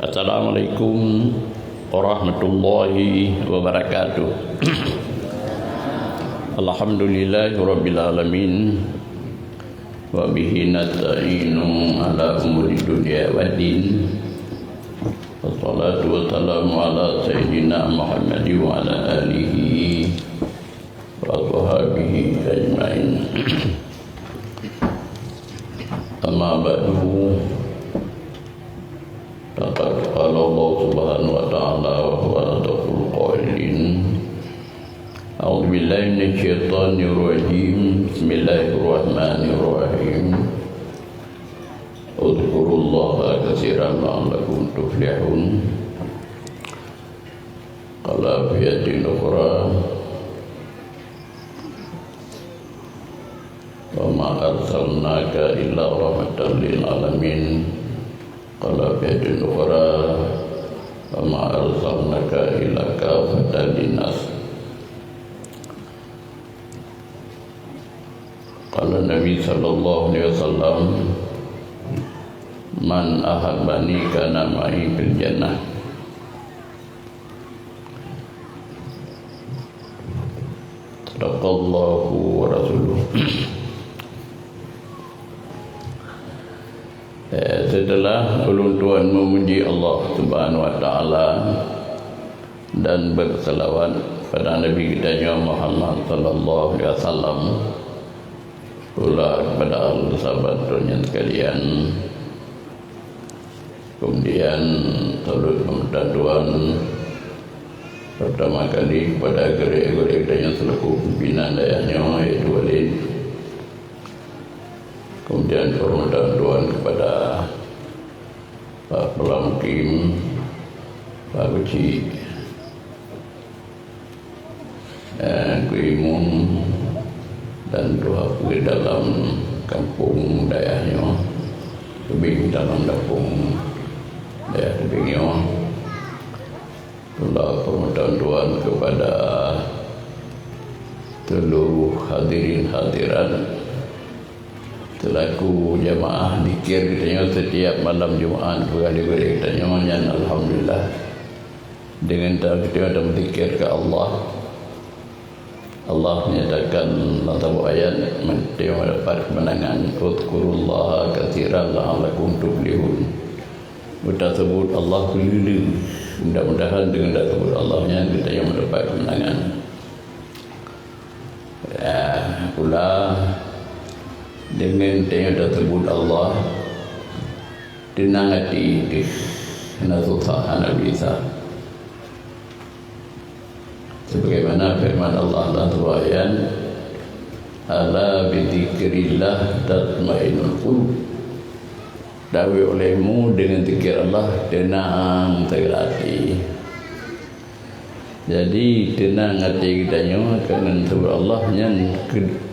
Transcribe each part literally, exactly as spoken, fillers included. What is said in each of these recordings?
Assalamualaikum warahmatullahi wabarakatuh. Alhamdulillahirabbil alamin. Wa bihi nasta'inu ala umuri dunya waddin. Wassalatu wassalamu ala sayyidina Muhammad wa ala alihi wa ashabihi ajmain. Amma ba'du. Laqad qala Allah Subhanahu wa Ta'ala wa huwa asdaqul qailin. A'udzu billahi minasy syaithanir rajim. Bismillahirrahmanirrahim. Udzkurullaha katsiran la'allakum tuflihun. Qala fi ayatin ukhra, "Wa ma arsalnaka illa rahmatan lil alamin." Qala fi ayatin ukhra, "Wa ma arsalnaka illa kaffatan linnas." Qala Nabi sallallahu alaihi wasallam, "Man ahabbani kana ma'i fil jannah." Sadaqallahu wa rasuluh. Eh, setelah ulôn tuan memuji Allah Subhanahu wa Ta'ala dan berselawat pada Nabi kita nyoe Muhammad sallallahu alaihi wasallam, pula kepada ahli sahabat tuan nyan sekalian, kemudian salut peumeuntan tuan pertama kali kepada gurée-gurée kita nyoe selaku pimpinan dayah nyoe, yaitu Walid. Kemudian hormat dan doa kepada Pak Peulamukim, Pak Guci, eh, Ku Imun, dan dua puluh dalam kampung dayah nyoe, teubieng dalam kampung dayah teubieng nyoe. Pula peumeuntan tuan kepada seluruh hadirin hadirat selaku jamaah zikir geutanyoe setiap malam Jumaat, peugali-gali geutanyoe nyan, alhamdulillah. Dengan ta-, geutanyoe tameuzikir keu Allah, Allah menyatakan lam saboh ayat, geutanyoe dapat kemenangan. "Udzkurullaha katsiran la'allakum tuflihun." Geutasebut Allah keulileng. Mudah-mudahan dengan tasebut Allah nyan geutanyoe mendapat kemenangan. Ya, pula dengan tanyoe tasebut Allah, teunang até deuh, hana susah, hana gelisah. Sebagaimana firman Allah lam surah Yan, "Ala bidzikrillah tatmainnul qulub." Tawi olehmu dengan zikir Allah, teunang segala até. Jadi, teunang até geutanyoe, keunan sebut Allah nyan keu-,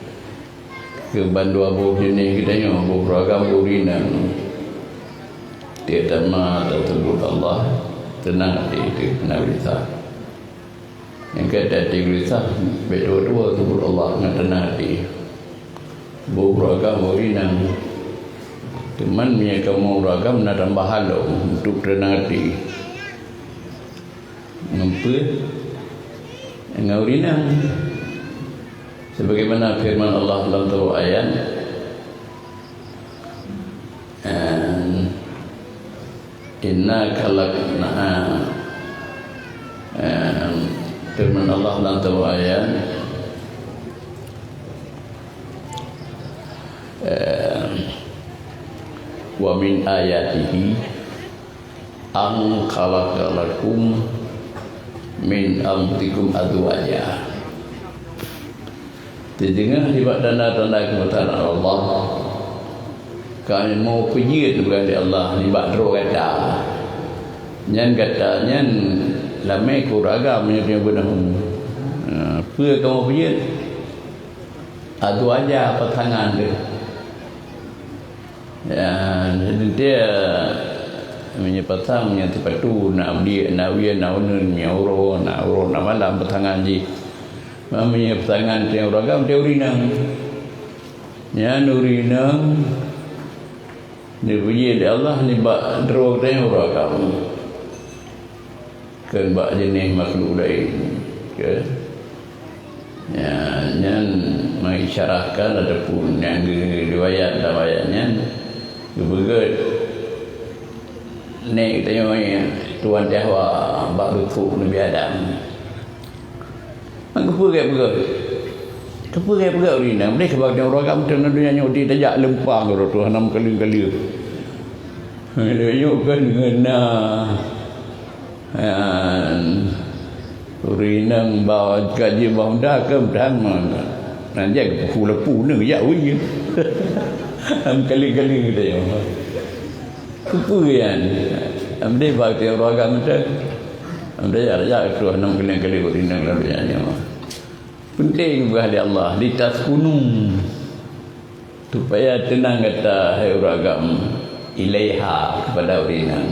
keu bandua boh jeuneh geutanyoe, boh ragam, boh rinang. Tiep teuma tasebut Allah, teunang até teuh, hana gelisah. Nyang ka até geulisah, bèk dua-dua teubeuet Allah ngon teunang até. Boh ragam ureueng inong. Teuma meunyoe kamoe ureueng agam na tambahan lom untuk teunang até. Ngon peue? Ngon ureueng inong. Sebagaimana firman Allah lam saboh ayat, Em, inna khalaqna, em, firman Allah lam saboh ayat, em, "Wa min ayatihi an khalaqa lakum min anfusikum azwaja." Teudeungoe nibak tanda-tanda keubeusaran Allah, kamoe peujeuet bak Allah nibak droe gata. Nyan gata nyan lamé keu ureueng agam nyoe beuneuh. Ha, peue kamoe peujeuet? Azwaja, pasangan teuh. Ya, jadi dia meunyoe pasang, meunyoe sipatu, na biek, na wie, na uneun, meunyoe uroe, na uroe, na malam pasangan jih. Meunyoe pasangan teuh ureueng agam, teuh ureueng inong. Nyan ureueng inong, Neupuji lé Allah nibak droe geutanyoe ureueng agam, keu bak jeunèh makhluk laén. Keu, ya, nyan meuisyarahkan ataupun nyang geuriwayat lam ayat nyan, geupeugèt nèk geutanyoe Tuhan Yahwa bak rumpok Nabi Adam. Keupeue gét peugah? Keupeue gét peugah ureueng inong? Deh, keuba ureueng agam teuh na donya nyoe di tajak leumpang roh tu hana meukaleng-kaleng. Lheueh nyoe kan ngon na, an, ureueng inong ba kaji ba honda kan meutan meunan. Nan jak keu pukul lapan nyoe jak wih. Meukaleng-kaleng geutanyoe. Keupeue nyan? Am deh bak tiep ureueng agam teuh. Am deh jak-jak troh nam keuliang-keuliang ureueng inong lam donya nyoe. Penting peugah lé Allah, "Litaskunu." Supaya teunang gata, hai ureueng agam, ilaiha, kepada ureueng inong.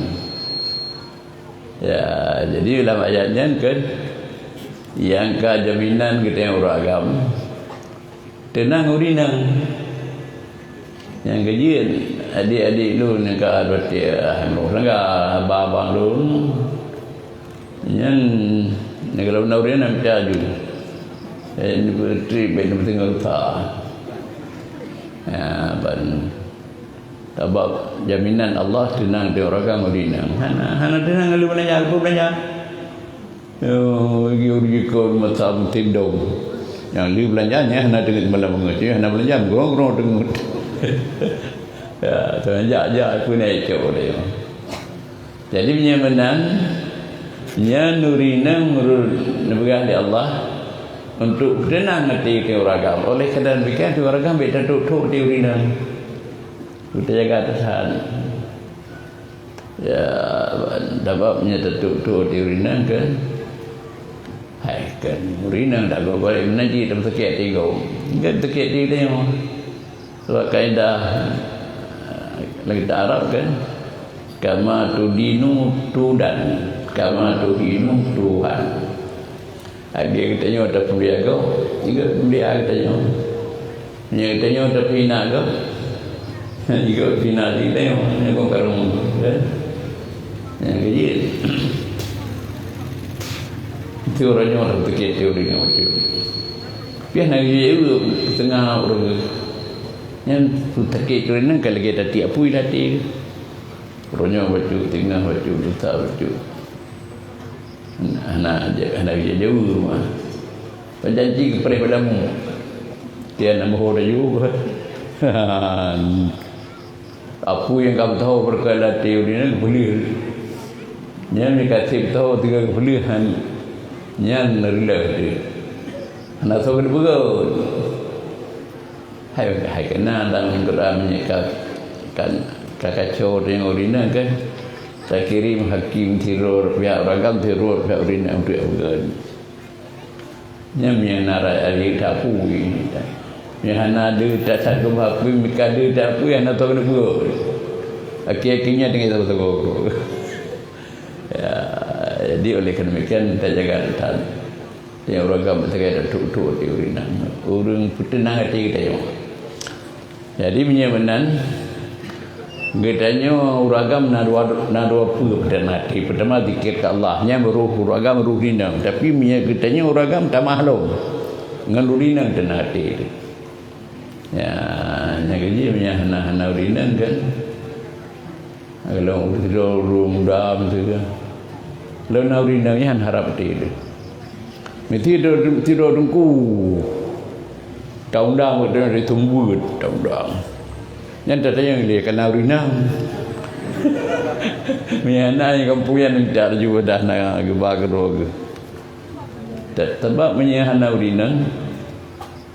Ya, jadi lam ayat nyan kan, nyang ka jaminan geutanyoe ureueng agam, teunang ureueng inong. Nyang keujeuet, adik-adik lôn nyang ka lheueh batée, ah, lôn peugah haba abang lôn. Nyan, nyang kalau na ureueng inong mita aju. Eh, ni beutôi, bèk na meuteungoh lusa. Ya, ban. Sabab jaminan Allah teunang di ureueng agam ureueng inong. Hana, hana teunang lé beulanja, lé beulanja. Yo, lagi ureueng jikon masa meutindong. Nyang lé beulanja nyan hana teungeut malam bangai, hana beulanja, gurong-gurong teungeut. Ya, teungoh jak-jak pun naik cok dia. Jadi, meunyoe meunan, nyan ureueng inong meureuh neupeugah lé Allah untuk teunang até ureueng agam. Oleh karena demikian, ureueng agam bèk tatok-tok até ureueng inong. Kita jaga tahan. Ya, sabab nyan tatok-tok até ureueng inong kan. Hai, kan ureueng inong dak gob-gob meunan cit, tapi sakét até gob. Kan sakét até tanyoe. Sebab kaedah, eh, lam kitab Arab kan, "Kama tudinu tudan, kama tuhinu tuhan." Lagèe geutanyoe tapeulia gob, juga peulia geutanyoe. Meunyoe geutanyoe tapeuhina gob, juga peuhina geutanyoe. Nyan kon kareuna, kan? Nyan keujeuet. Itu uroe nyoe lam teukét teori nyoe. Piah na geuyue teungoh ureueng. Nyan sakét keureuna ka lagèe tatiek apui lam até. Uroe nyoe bacut, teungoh bacut, lusa bacut. Hana, hana jaweueb mah. Pajanji keupreh balamu. Tian na meuho laju. Apui nyang ka beutahô beureukat lam até ureueng nyan geupeuleueh. Nyan nyang ka sép beutahô tinggai geupeuleueh nyan, nyan rileueh teuh. Hana soe geupeugot. Hai, hai keunan lam Quran meunyoe ka, ka, ka kacau deungon ureueng inong kan. Takirém hakim sidroe, pihak ureueng agam sidroe, pihak ureueng inong untuk peugah. Nyan meunyoe na rakyat jeuet tapui. Meunyoe hana deuh that-that keubah pui, meuka deuh tapui, hana soe keuneuk peue. Akhé-akhé nyan tinggai saboh-saboh. Ya, jadi oleh karena demikian, tajaga that-that. Nyang ureueng agam meusagai dan trok-trok di ureueng inong. Ureueng peuteunang até geutanyoe. Jadi, meunyoe meunan, geutanyoe ureueng agam na dua, na dua peue peuteunang até. Peutama, zikir keu Allah. Nyan baru ureueng agam, ureueng inong. Tapi, meunyoe geutanyoe ureueng agam, tamah lom. Ngon ureueng inong teunang até teuh. Ya, nyan keujeuet meunyoe hana, hana ureueng inong kan. Lôn sidroe ureueng muda miseue. Lôn na ureueng inong nyan harab até lé. Meusidroe, sidroe teungku. Taundang bak droe dari Tumbeuet, taundang. Nyan tatanyong lé kana ureueng inong. Meunyo na nyang kampung nyan jak laju dah na geuba keudroe geuh. Sabab meunyo hana ureueng inong,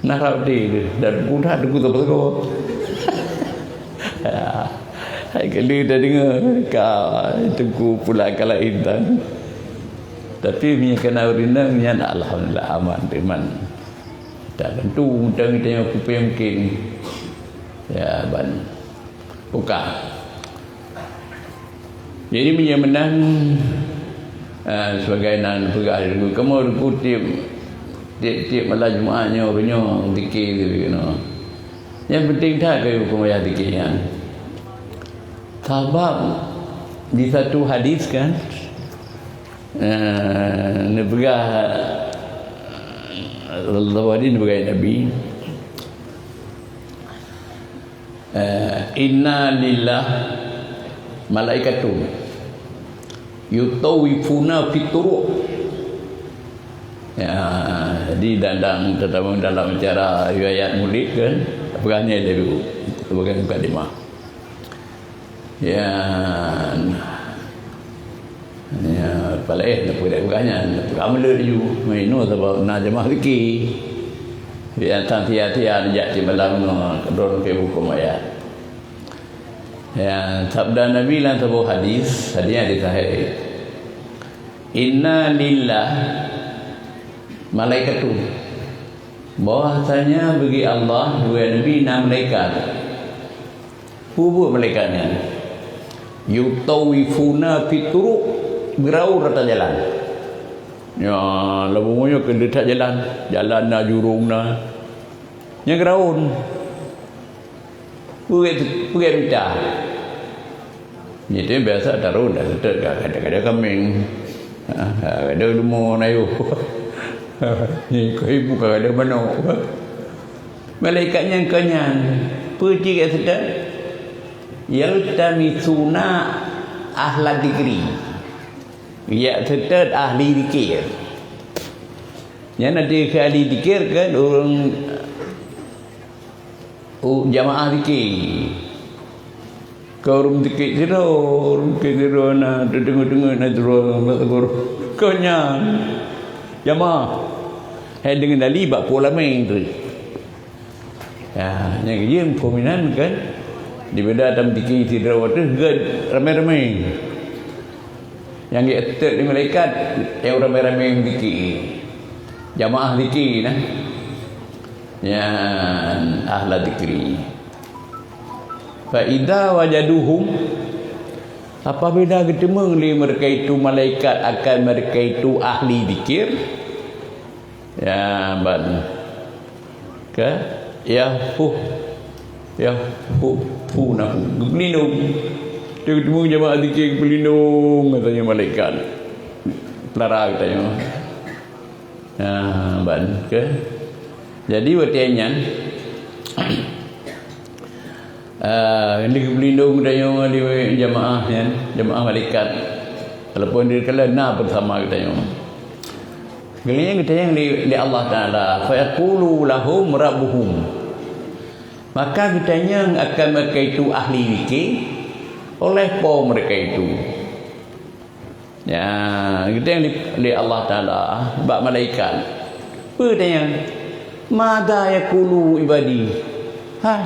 na rab até lé, dan mudah teungku saboh-saboh. Ya. Hai kali tadeungoe ka teungku pula ka laén tan. Tapi meunyo kana ureueng inong nyan alhamdulillah aman, teuman. Tabantu mantong geutanyoe kupée mungken. Ya, ban. Buka. Jadi, meunyoe meunan, eh, sibagai nan peugah, kamoe teungku tiep, tiep-tiep malam Jumat nyoe, uroe nyoe, zikir, zikir, nyoe. Nyang penting that keu huköm wayah zikir nyan. Sabab di satu hadis kan, eh, neupeugah, eh, Rasulullah neupeugah Nabi, eh, "Inna lillah malaikatun yutawifuna fit turuq." Ya, jadi dalam, terutama dalam acara riwayat Maulid kan, peugah nyan dulu sebagai mukadimah. Ya. Ya, paléh na peugah nyan, na peugah meuleuet ju. Meunyoe sabab na jamaah zikir. Ya, tan sia-sia jak di malam nyoe, keudroe keu buku maya. Ya, sabda Nabi lam saboh hadis, hadis nyang sahih. "Inna lillah malaikatun." Bahwasanya bagi Allah, dua Nabi na malaikat. Peue buet malaikat nyan? "Yutawifuna fit turuq", geuraun rata jalan. Ya, lagèe nyoe keuneuk that jalan. Jalan na, jurông na. Nyan geuraun. Peugèt, peugèt mita. Nyan biasa taron dah seutôt ka, kadang-kadang kameng. Ha, kadang-kadang leumo na yôh. Ni keu ibu kadang-kadang manok. Malaikat nyan keu nyan. Peue cit gét seutôt? "Yaltamisuna ahla dzikri." Jak seutôt ahli zikir. Nyan na dikeu ahli zikir kan ureueng u jamaah zikir. Keu ureueng zikir sidroe, ureueng zikir sidroe na, teudeungoe-deungoe na sidroe, keu nyan. Jamaah. Hai deungon dali bak po lameng tu. Ya, nyang jeuem peue meunan kan. Dibeda tam zikir sidroe tu gét ramé-ramé. Nyang gét seutôt di malaikat, nyang ramé-ramé zikir. Jamaah zikir nah. Nyan ahla dzikri. Fa idza wajaduhum, apabila geuteumeung lé mereka itu malaikat akan mereka itu ahli zikir, ya, ban, ka, ya, huh, ya, huh, huh, nah, huh. Geupeulindong. Teuteumeung jamaah zikir geupeulindong, katanya malaikat. Pelara katanya. Nah, ban, ke? Jadi, watèe nyan, ah, di geupeulindong geutanyoe di jamaah nyan, jamaah malaikat. Walaupun di kala na bersama geutanyoe. Kemudian geutanyoe di, di Allah Taala, "Fa yaqulu lahum rabbuhum." Maka geutanyong akan mereka itu ahli zikir oleh Po mereka itu. Ya, geutanyong lé, lé Allah Taala bak malaikat. Peue tanyong? "Madza yaqulu ibadi?" Hai,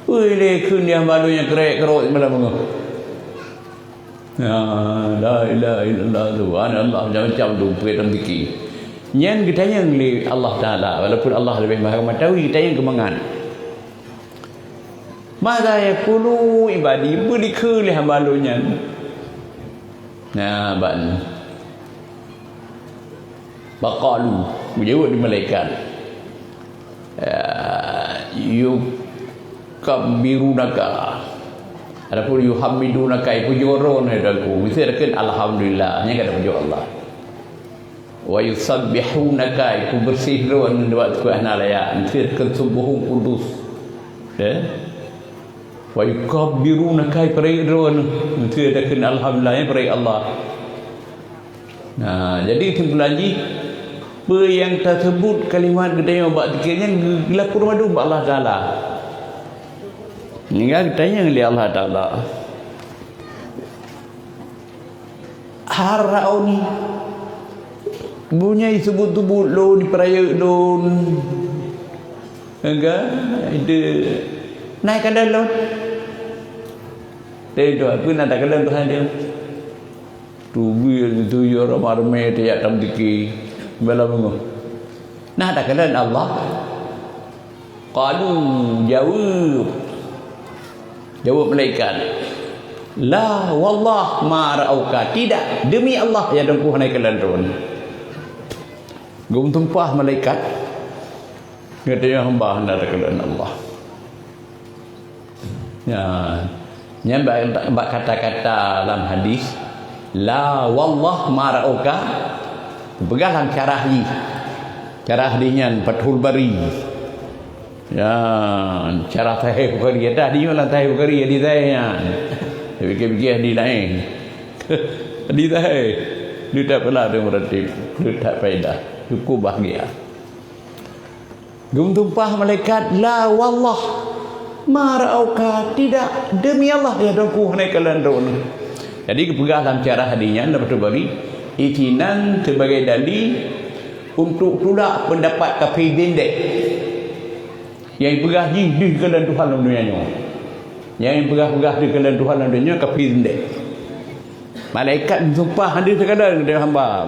peue lé kheun di hamba lôn nyang keurek-keurok malam nyoe? Ya, la ilaha illallah, subhanallah, macam-macam tu, peue tam zikir. Nyan geutanyong lé Allah Taala, walaupun Allah leubeh maha mengetahui, geutanyong keu mangat. "Madza yaqulu ibadi?" Peue dikheun lé hamba lôn nyan? Nah, ban. Faqalu, geujaweueb di malaikat. Ya, yukabbirunaka. Ataupun yuhamidunaka, ipujoe droeneuh, Tuhanku. Miseue takheun alhamdulillah, nyan ka tapujoe Allah. Wa yusabbihunaka, ipeubeureuséh droeneuh bak teungku hana layak, miseue takheun subbuhun qudus. Ya. Wa yukabbirunaka, ipeurayeuk droeneuh, miseue takheun alhamdulillah, ipeurayeuk Allah. Nah, jadi kesimpulan jih, peue nyang taseubut kalimat geutanyoe bak zikir nyan geu-, geulaku rhah mandum bak Allah Taala. Hingga geutanyong lé Allah Taala. Harauni. Bunyai seubut-seubut lôn, ipeurayeuk lôn. Enggak, itu. Naik ka lôn. Teuh, peue na takalon Tuhan dia? Teubiet, teuh, ya, ramé-ramé, tajak tam zikir. Bala beungoh. Na takalon Allah? Qalu, jaweueb. Jaweueb malaikat, "La, wallah, ma ra'auka." Tidak, demi Allah, ya Tuhanku, hana kalon droen. Geumeusumpah malaikat, geutanyoe hamba hana takalon Allah. Ya. Nyan bak, bak kata-kata lam hadis, "La wallah ma ra'auka," peugah lam syarah jih. Syarah jih nyan Fathul Bari. Ya, syarah Sahih Bukhari. Dah di mana Sahih Bukhari, hadis sahih nyan. Pikir-pikir hadis lain. Hadis sahih. Dia tak pernah ada berarti. Dia tak faedah. Cukup bahagia. Geumeusumpah malaikat, "La wallah, ma ra'auka, tidak, demi Allah, ya Tuhanku, hana kalon droeneuh." Jadi, geupeugah lam syarah hadis nyan, lam Fathul Bari, isinan sebagai dalil untuk tulak pendapat kafé zindek. Nyang peugah jih deuh kalon Tuhan lam donya nyoe. Nyang peugah-peugah deuh kalon Tuhan lam donya nyoe kafé zindek. Malaikat meusumpah deuh kalon hamba.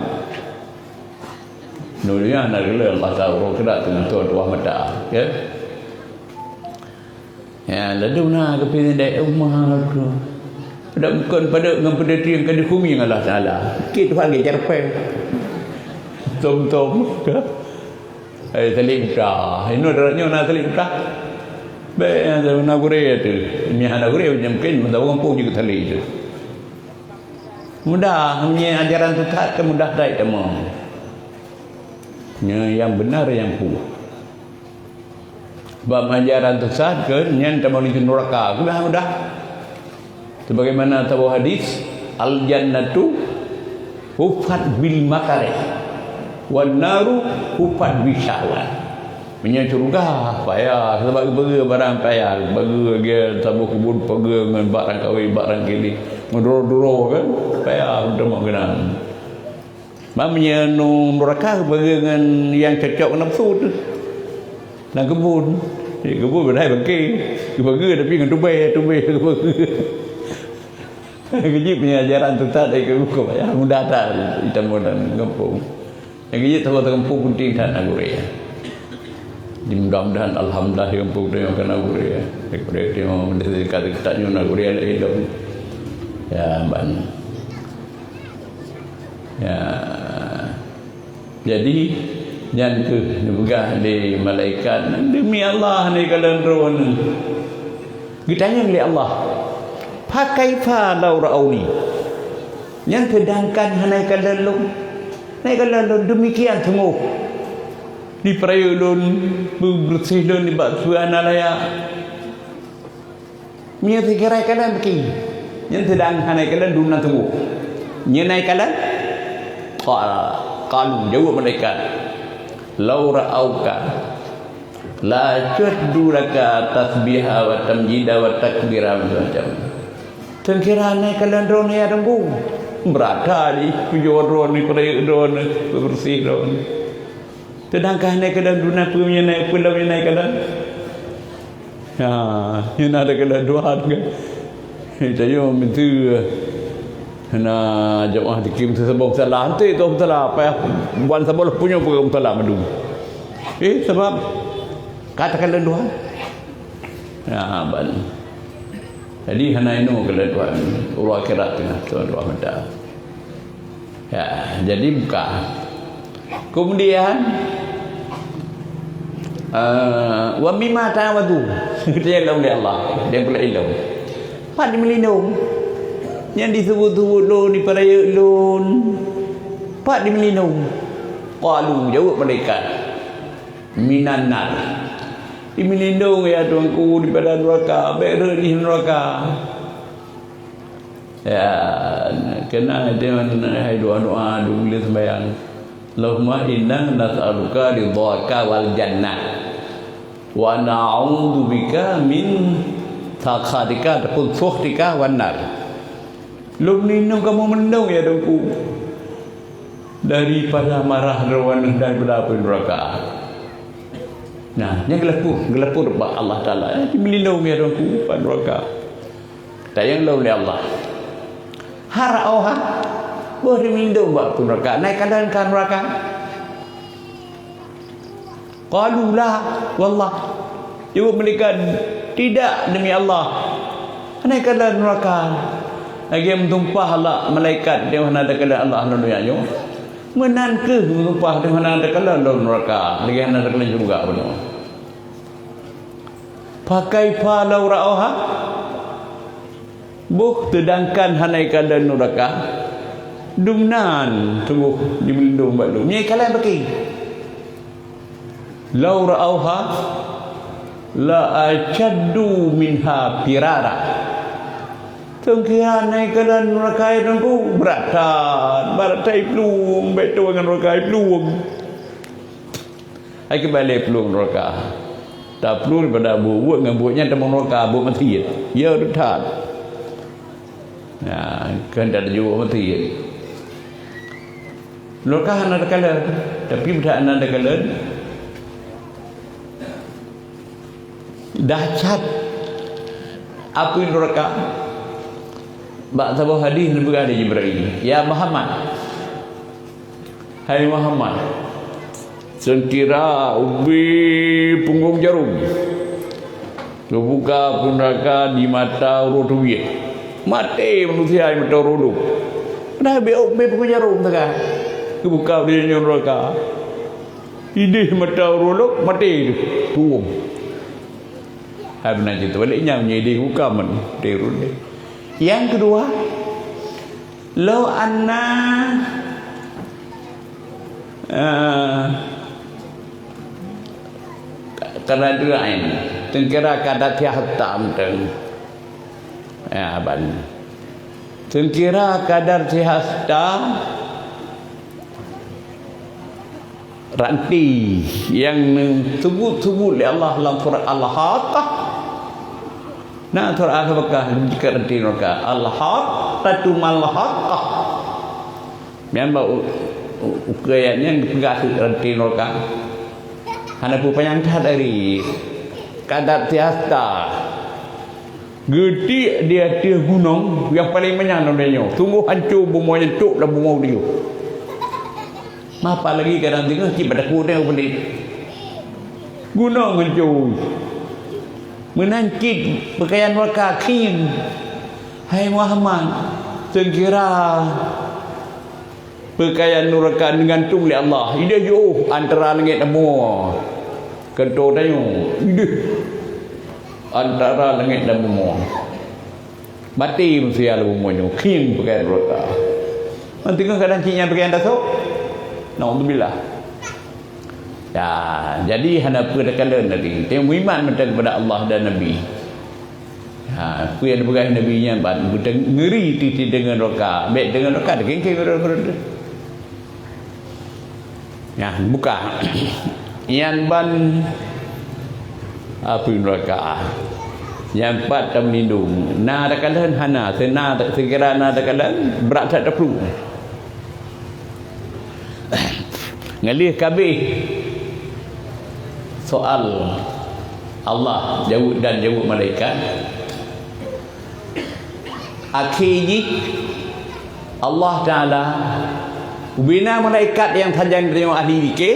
Donya na geulah Allah tahu, uroe keudak teungoh tuah mata, ya. Ya, lalu na kafé zindek umat tu. Pada bukan pada ngon pada tiang ka dihukumi ngon Allah Taala. Keu Tuhan ke jarpai. Tom-tom. Eh, tali buta. Inoe darat nyoe na tali buta. Bèk na gurèe tu. Nyan na gurèe mungkin meudawa gampông juga tali tu. Mudah, meunyoe ajaran sesat kan mudah that tamong. Nyoe nyang beuna nyang peue. Bab ajaran sesat kan nyan tamong di neuraka, mudah-mudah. Sebagaimana saboh hadis, "Al-jannatu huffat bil makarih, wan naru huffat bis syahwat." Meunyoe syeuruga payah, sabab geupeugah barang payah, geupeugah lagèe saboh keubun peugah ngon bak rangkawi, bak rangkili, ngon duro-duro kan, payah teuma keunan. Ban meunyoe nu neuraka geupeugah ngon nyang cocok ngon nafsu teuh. Lam keubun. Di keubun padahai bangke. Geupeugah tapi ngon tubèe, tubèe geupeugah. Keujeuet meunyoe ajaran sesat dari keubun, payah mudah that itamong lam gampông. Nyang keujeuet saboh gampông peunteng that na gurèe. Jadi mudah-mudahan alhamdulillah gampông tanyoe ka na gurèe. Daripada tanyoe meudekat-dekat nyoe na gurèe lé ilong. Ya, ban. Ya. Jadi, nyan keuh neupeugah lé malaikat, "Demi Allah, hana kalon droeneuh." Geutanyong lé Allah, "Fa kaifa law ra'auni?" Nyan seudangkan hana kalon lôn. Hana kalon lôn deumikian teungoh. Dipeurayeuk lôn, beubeureuséh lôn nibak peue hana layak. Meunyoe sikirai kalon beuki, nyan seudang hana kalon dum na tuboh. Nyan na kalon? Qala, qalu, jaweueb malaikat, "Law ra'auka la syaddu laka tasbiha wa tamjida wa takbira," macam-macam. Seukira na kalon droeneuh ya Teungku, beurata jih pujoe droeneuh, peurayeuk droeneuh, beubeureuséh droeneuh. Seudangkan hana kalon dum na peue meunyoe na peue lom nyan na kalon. Ha, nyan na kalon Tuhan kan. Tanyoe meuteue na jeumaáh tikim saboh musala, hanté toh musala, payah ban saboh lheuh punyueng peugah musala madu. Eh, sabab ka takalon Tuhan. Ya, ban. Jadi hana inoe kalon Tuhan, uroe akhirat teungoh Tuhan mata. Ya, jadi buka. Kemudian, eh, "Wa mimma ta'awwadhu." Kita lom lé Allah, dia pula ilong. Pat dimeulindong. Nyang disebut-sebut lôn, dipeurayeuk lôn. Pat dimeulindong. Qalu, jaweueb malaikat, "Minan nar." Dimeulindong ya Tuhanku daripada neuraka, bèk rhot jih neuraka. Ya, keunan itu hai doa-doa dulu sembahyang. Allahumma inna nas'aluka ridhaka wal jannah. Wa na'udzubika min sakhatika ataupun sukhtika wan nar. Lôn meulindong kamoe meulindong ya Tuhanku daripada marah droeneuh daripada api neuraka. Nah, nyan geulapor, geulapor bak Allah Taala, eh, meulindong ya Tuhanku bak neuraka. Tanyong lom lé Allah. Hal ra'auha, boh dimeulindong bak api neuraka, na kalon ka neuraka? Qalu la, wallah. Jaweueb malaikat, tidak, demi Allah. Hana kalon neuraka. Lagèe meusumpah Allah, malaikat, dia hana kalon Allah lam donya nyoe. Meunan keuh meusumpah, dia hana kalon lam neuraka. Lagèe hana kalon syeuruga bunoe. Fa kaifa law ra'auha? Boh seudangkan hana ikalon nuraka, dumnan sunggoh jimeulindong bak lôn. Meunyoe ikalon baki. Lau ra'auha la asyaddu minha firara. Seungkira na ikalon nuraka, ya Teungku, brat that, brat that iplueng, bèk tueng ngon nuraka iplueng. Hai keubalek plueng nuraka. Taplueng daripada buet-buet ngon buet nyan tamong nuraka, buet maksiet. Ya, that. Nah, kan tak ada jawab maksiet. Nuraka hana takalon, tapi budak hana takalon. Dahsyat apui nuraka. Bak saboh hadis neupeugah lé Jibril, "Ya Muhammad, hai Muhammad, seungkira ubé punggong jarom geubuka apui nuraka di mata uroe teubiet, maté manusia di mata uroe lhok. Padahai ubé punggong jarom teuka geubuka di nuraka. Idéh mata uroe lhok, maté teuh, tueng." Hai beuna cit, balik nyang meunyoe idéh buka man, maté uroe lhok. Nyang keudua, lau anna, eh, kadar ain, seungkira kadar siah harta mantong. Ya, ban. Seungkira kadar siah harta, ranté nyang neuseubut-seubut lé Allah lam surat Al-Haqqah. Na surat Al-Haqqah jeuet ranté nuraka. Al-Haqqatu mal-Haqqah. Nyan bak u-, u-, ukeue ayat nyan geupeugah ranté nuraka. Hana peue panyang that dari kadar siah harta. Geutiek di ateueh gunong nyang paleng manyang lam donya nyoe. Sunggoh hanco bumoe nyan, cok lam bumoe geutanyoe. Mapa lagi kadang teungoh cit bak takot nyan ubé. Gunong hanco. Meunan cit peukayan nuraka khieng. Hai Muhammad, seungkira peukayan nuraka neugantung lé Allah. Idéh jiôh antara langét dan bumoe. Keutoe tanyoe, idéh antara langét dan bumoe. Maté manusia lam bumoe nyoe, khieng peukayan nuraka. Ngon teungoh kadang cit nyan peukayan tasok. Naudzubillah. Ya, jadi hana peue takalon tadi. Tanyoe meuiman mantong keupada Allah dan Nabi. Ha, peue nyang geupeugah Nabi nyan ban, beudeungeuri titi deungon nuraka. Bèk deungon nuraka, teugieng-gieng ureueng-ureueng. Nah, buka. Nyan ban apui nuraka. Nyan pat tameulindong. Na takalon hana, seuna, seukira na takalon, brat that taplueng. Ngalih kabeh soal Allah jaweueb dan jaweueb malaikat. Akhé jih Allah Taala ubena malaikat nyang sajan deungon ahli zikir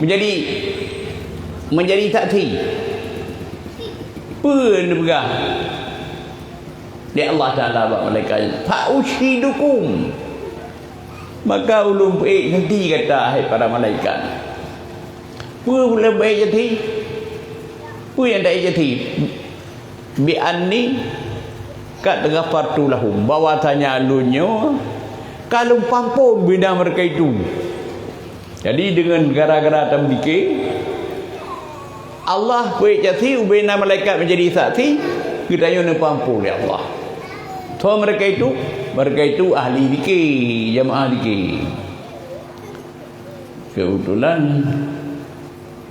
menjadi, menjadi saksi. Peue neupeugah lé Allah Taala bak malaikat nyan, "Fa usyidukum." Maka ulôn peuék saksi gata, hai para malaikat. Peue ulôn peuék saksi? Peue nyang taék saksi? "Bi anni qad ghafartu lahum," bahwasanya lôn nyoe ka lôn pampon bina mereka itu. Jadi, deungon gara-gara tameudiké, Allah peuék saksi, ubena malaikat menjadi saksi, geutanyoe neupampon lé Allah. Soe mereka itu? Mereka itu ahli zikir, jamaah zikir. Keubeutulan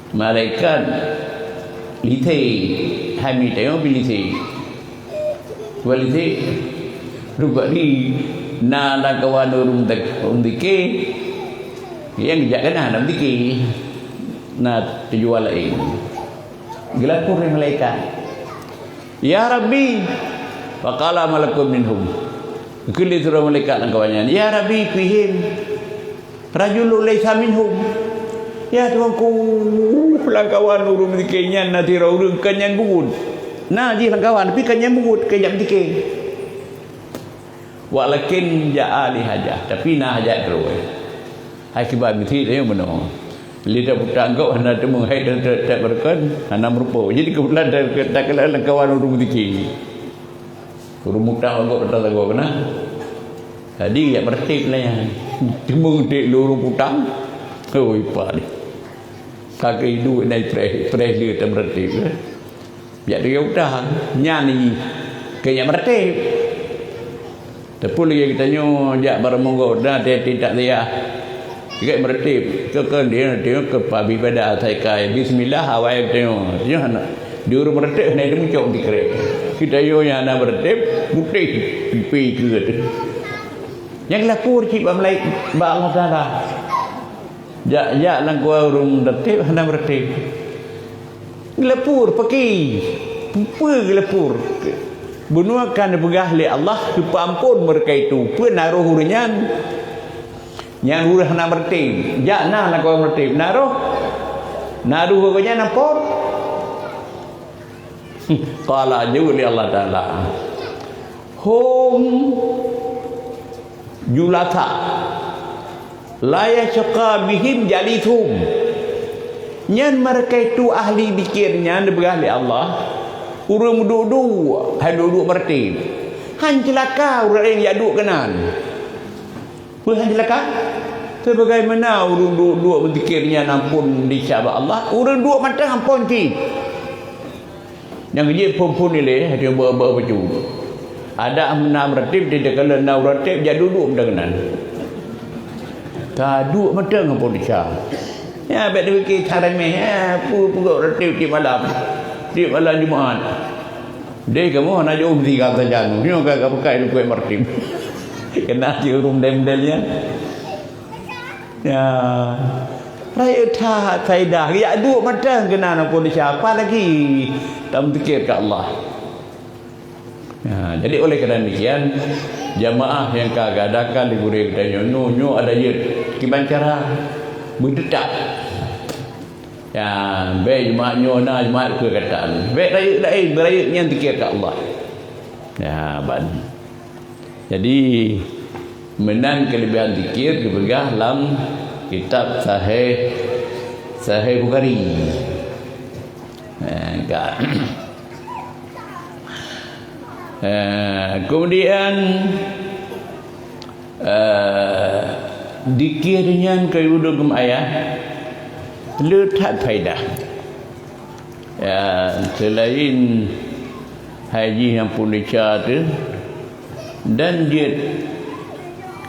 malaikat lithée, hai mita nyoe pih lithée. Kualitas rukok ni na lam kawan ureuëng tek-, ureuëng dike, nyang geujak keunan lam dike na tujuan laén. Geulakée lé malaikat, "Ya Rabbi," faqala malakun minhum. Geukheun lé sidroe malaikat lam kawan nyan, "Ya Rabbi, fihim rajulun laisa minhum." "Ya Tuhanku, lam kawan ureuëng dike nyan na sidroe ureuëng kon nyang buet. Na jih lam kawan, tapi kon nyang buet, kon nyang dike. Walakin ja'a li hajah, tapi na hajat droe." Hai kiban meuti teuh meunoe. Lé taputa anggôk hana teumeung hai dan tak berkon hana meureumpok. Jadi keubeutulan takalon lam kawan ureuëng dike. Ureuëng mutang bagot atra sagoe keunan. Jadi, jak meureutéb lé nyan. Teuma udép lé ureuëng mutang. Oi, pah lé. Ka keuh iduek nai preh, preh lé tameureutéb, eh. Jak tinggai utang. Nyan jih. Keu jak meureutéb. Teupeu lagée geutanyoe jak barô monggo, na teuh takziah. Jikheun meureutéb, keu, keu dia, dia keu pabi pada asai kai. Bismillah, awai tanyoe. Nyoe hana. Di ureuëng meureutéb hana teumeujok dikrek. Kita yo nyang hana meureutéb, putéh pipi keu tu. Nyang geulapor cit bak malaikat, bak Allah Taala. Jak, jak lam kuah ureuëng meureutéb, hana meureutéb. Geulapor, paki. Peue geulapor? Bunoe ka neupeugah lé Allah, geupeuamphon meureuka itu. Peue na roh ureuëng nyan? Nyang ureuëng hana meureutéb. Jak na lam kuah meureutéb. Na roh? Na roh ureuëng nyan amphon? Qala, jaweueb lé Allah Taala. Hum julasa. La yasyqa bihim jalisuhum. Nyan meureuka itu ahli zikir nyan dipeugah lé Allah, ureuëng meuduek-duek, hai duek-duek meureutéb. Han ceulaka ureuëng nyang duek keunan. Peue han ceulaka? Sebagaimana ureuëng duek-duek meuzikir nyan amphon desya bak Allah, ureuëng duek mantong amphon cit. Nyang jeuet phon-phon ilée, hati beu-beu bacut. Adak meunan meureutéb, di takalon na ureuëng reuteb, jak duek-duek mantong keunan. Ka duek mantong ngon peulisah. Ya, bék tapiké cara meh, ya, peue peugah reuteb tiep malam. Tiep malam Jumaat. Deh, kamoe hana jeuet meusiga sajan. Nyoe ka, ka peukai lukuet meureutéb. Keunan cit ureuëng model-model nyan. Ya. Rayeuk that faidah. Jak duek mantong keunan ngon peulisah. Apa lagi tameuzikir keu Allah. Ya, jadi oleh karena demikian, jamaah nyang ka gadakan di gurée geutanyoe nyoe, nyoe ada jeuet kiban cara beuteutak. Ya, bék Jumaat nyoe na, Jumaat keu katan. Bék rayeuk laén, beurayeuk nyan zikir keu Allah. Ya, ban. Jadi, meunan keulebihan zikir geupeugah lam kitab Sahih, Sahih Bukhari. Eh, ka. Eh, kemudian, eh, zikir nyan keu udeb geumayah le that faedah. Ya, selain hai jih nyang peulisah tu, dan jeuet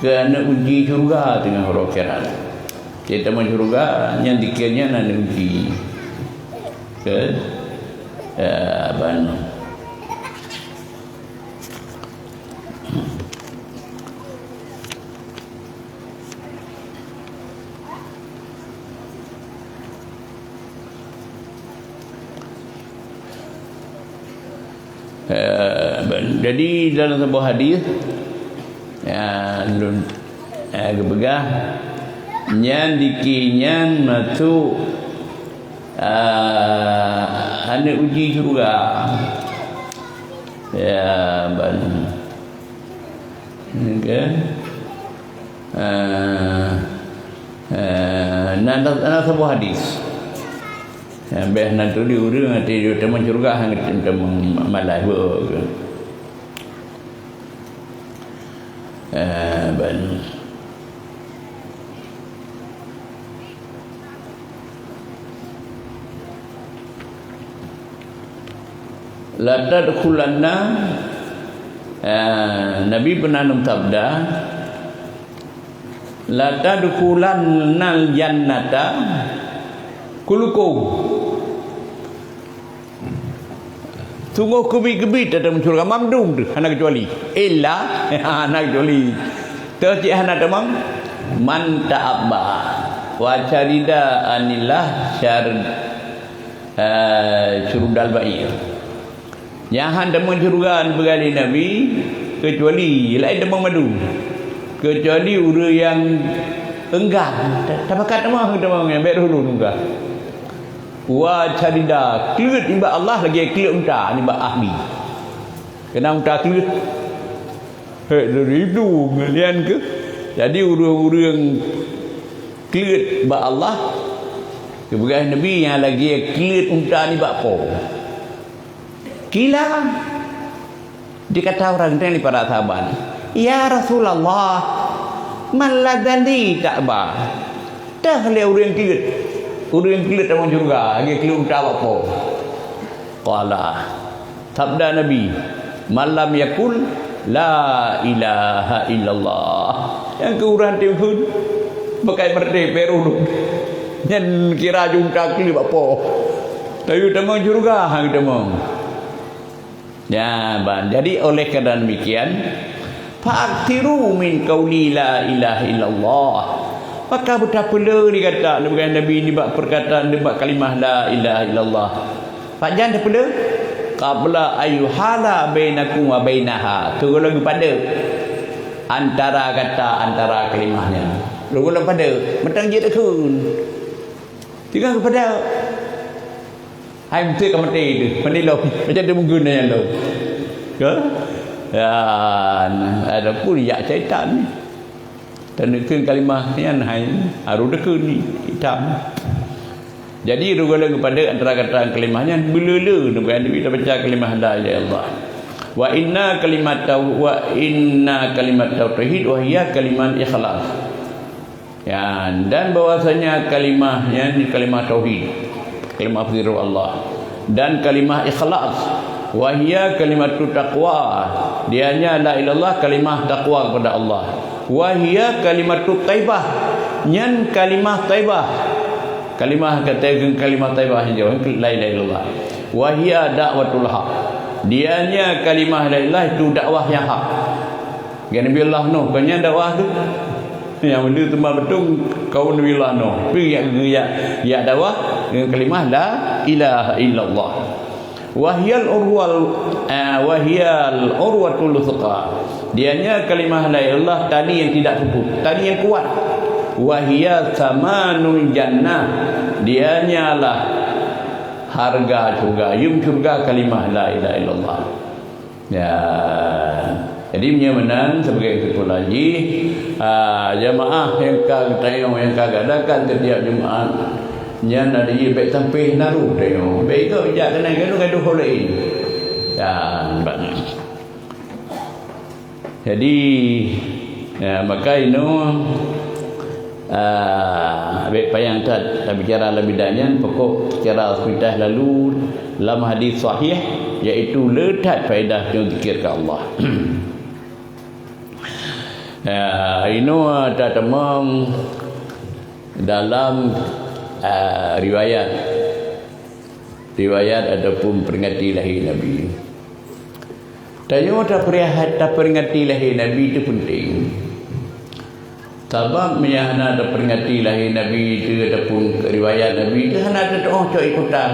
keu aneuk uji syeuruga teungoh uroe akhirat. Cit tamong syeuruga, nyan zikir nyan aneuk uji. Ke? Ya, ban. Eh, jadi dalam sebuah hadis, ya, lun, eh, geupeugah, nyan zikir nyan masuk, eh, aneuk uji syeuruga. Ya, ban. Okey. Eh, eh, na, na, na saboh hadis. Eh, beh na tuli ureueng até jih tamong syeuruga, hana tamong malas beuh. Eh, ban. La tadkhulanna, eh, Nabi pernah neusabda, "La tadkhulannal jannata kullukum." Sunggoh keubiet-keubiet tatamong syeuruga, mandum teuh hana keucuali. Illa, hana keucuali. Teuh cit hana tamong, man ta'abba wa syarida anillah syar-, eh, syurudal ba'ir. Nyang han tamong syeuruga neupeugah lé Nabi, keucuali, laén tamong mandum. Keucuali ureueng nyang enggan, ta-, tapakat tamong, tamong nyang bék roh lôn enggan. Wa syarida, kleuet nibak Allah lagée kleuet unta nibak ahli. Keunan unta kleuet. Hek dari itu ngelian ke. Jadi ureueng-ureueng kleuet bak Allah, geupeugah Nabi nyang lagée kleuet unta nibak po. Kila. Dikata ureuëng nyan lé para sahabat, "Ya Rasulullah, man ladzani ta'ba?" Teuh lé ureuëng kleuet, ureuëng kleuet tamong syeuruga, lagée kleuet unta bak po. Qala, sabda Nabi, "Man lam yaqul la ilaha illallah." Nyang keu ureuëng teuh kheun, beukai meureuté peuruluk. Nyan kira ju unta kleuet bak po. Tapi tamong syeuruga, hang tamong. Ya, ban. Jadi, oleh karena demikian, "Fa'akthiru min qauli la ilaha illallah." Maka beutapeuleu lé gata, neupeugah Nabi, nibak perkataan, nibak kalimah la ilaha illallah. Pajan tapeuleu? "Qabla ayyuhala bainakum wa bainaha." Keu gohlom geupadeuek antara gata, antara kalimah nyan. Keu gohlom padeuek, mantong jeuet takheun. Tinggai geupadeuek. Hai, meusti ka maté teuh, meusti lom. Macam tu mungkin nyan lom. Ke? Ya, adapun yak syaitan ni. Dan kheun kalimah nyan hai, harus dikheun ni, hitam. Jadi, rugolong kepada antara kata kalimah nyan, beuleu-leu, bukan Nabi dah baca kalimah la ilaha illallah. Wa inna kalimat tau-, wa inna kalimat tauhid wa hiya kalimat ikhlas. Ya, dan bahwasanya kalimah, yakni kalimah tauhid, kalimah firman Allah, dan kalimah ikhlas, wahia kalimatu taqwa, dianya la ilallah kalimah taqwa kepada Allah, wahia kalimatu taibah, nyan kalimah taibah, kalimah kata kalimah taibah yang jauh, la ilaha illallah, wahia dakwatul haq, dianya kalimah la ilaha itu dakwah yang hak. Gaya Nabi Allah Nuh, kon nyan dakwah tu. Nyang beuna teuma beutôi kaum Nabi Allah Nuh. Pi yak, yak, yak dakwah dengan kalimah la ilaha illallah. Wahiyal urwal, eh, wahiyal urwatul wuthqa. Dianya kalimah la ilaha illallah tali yang tidak putus, tali yang kuat. Wahiya samanul jannah. Dianyalah harga syurga, yum syurga kalimah la ilaha illallah. Ya. Jadi, meunyoe meunan, sebagai kesimpulan jih, ah, jamaah nyang ka geutanyong, nyang ka gadakan setiap Jumaat, nyan ada jih bèk sampai naroh tanyong. Bèk ikot jak keunan gadoh-gadoh ho laén. Ya, nampak. Jadi, ya, maka inoe, ah, bèk payah that tabicara lam bidang nyan, pokok secara sepintas lalu, lam hadis sahih, yaitu le that faedah nyoe zikir keu Allah. Ya, inoe tateumong dalam, ah, riwayat, riwayat ataupun peringati lahé Nabi. Tanyoe tapeuria-, taperingati lahé Nabi teuh peunteng. Sabab meunyo hana taperingati lahé Nabi teuh ataupun riwayat Nabi teuh, hana teutuoh cok ikutan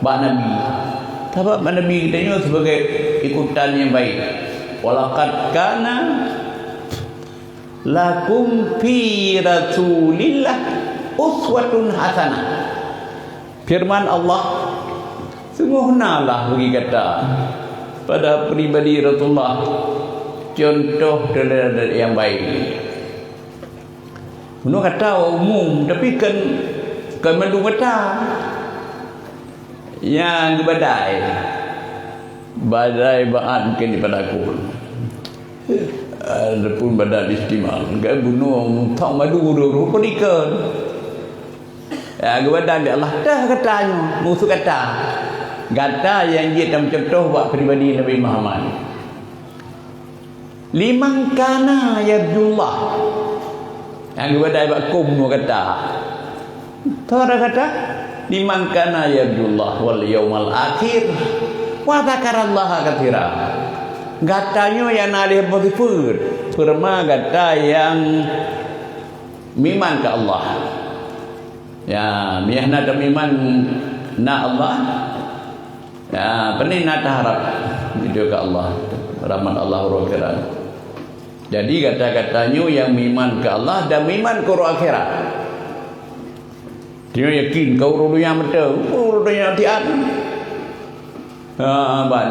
bak Nabi. Sabab bak Nabi geutanyoe sibagai ikutan nyang baik. "Walaqad kana lakum fi Rasulillah uswatun hasanah." Firman Allah, "Sunggoh na lah bagi gata pada pribadi Rasulullah cuntoh teladan nyang baik." Bunoe gata awak umum, tapi kon, kon mandum gata nyang geubadai. Badai bak mungken di Padang Uhud. Adapun Badar Istimal, kan bunoe thong madu dua puluh dikeun. Ya, geubadan lé Allah, teuh gata nyoe, musoh gata. Gata nyang jeuet tameucuntoh bak pribadi Nabi Muhammad. Liman kana yarjullah. Nyang geubadan bak kôm nyoe gata. Tara gata, liman kana yarjullah wal yaumal akhir wa dzakarallaha katsira. Gata nyoe nyang na lhèe boh sifeuet, peureuman gata nyang meuiman keu Allah. Ya, meunyo na tameuiman na Allah, ya, pane na taharap itu keu Allah, rahmat Allah uroe akhirat. Jadi, gata-gata nyoe nyang meuiman keu Allah dan meuiman keu uroe akhirat. Nyoe yakin keu uroe donya mantong, uroe donya tian. Ha, ban.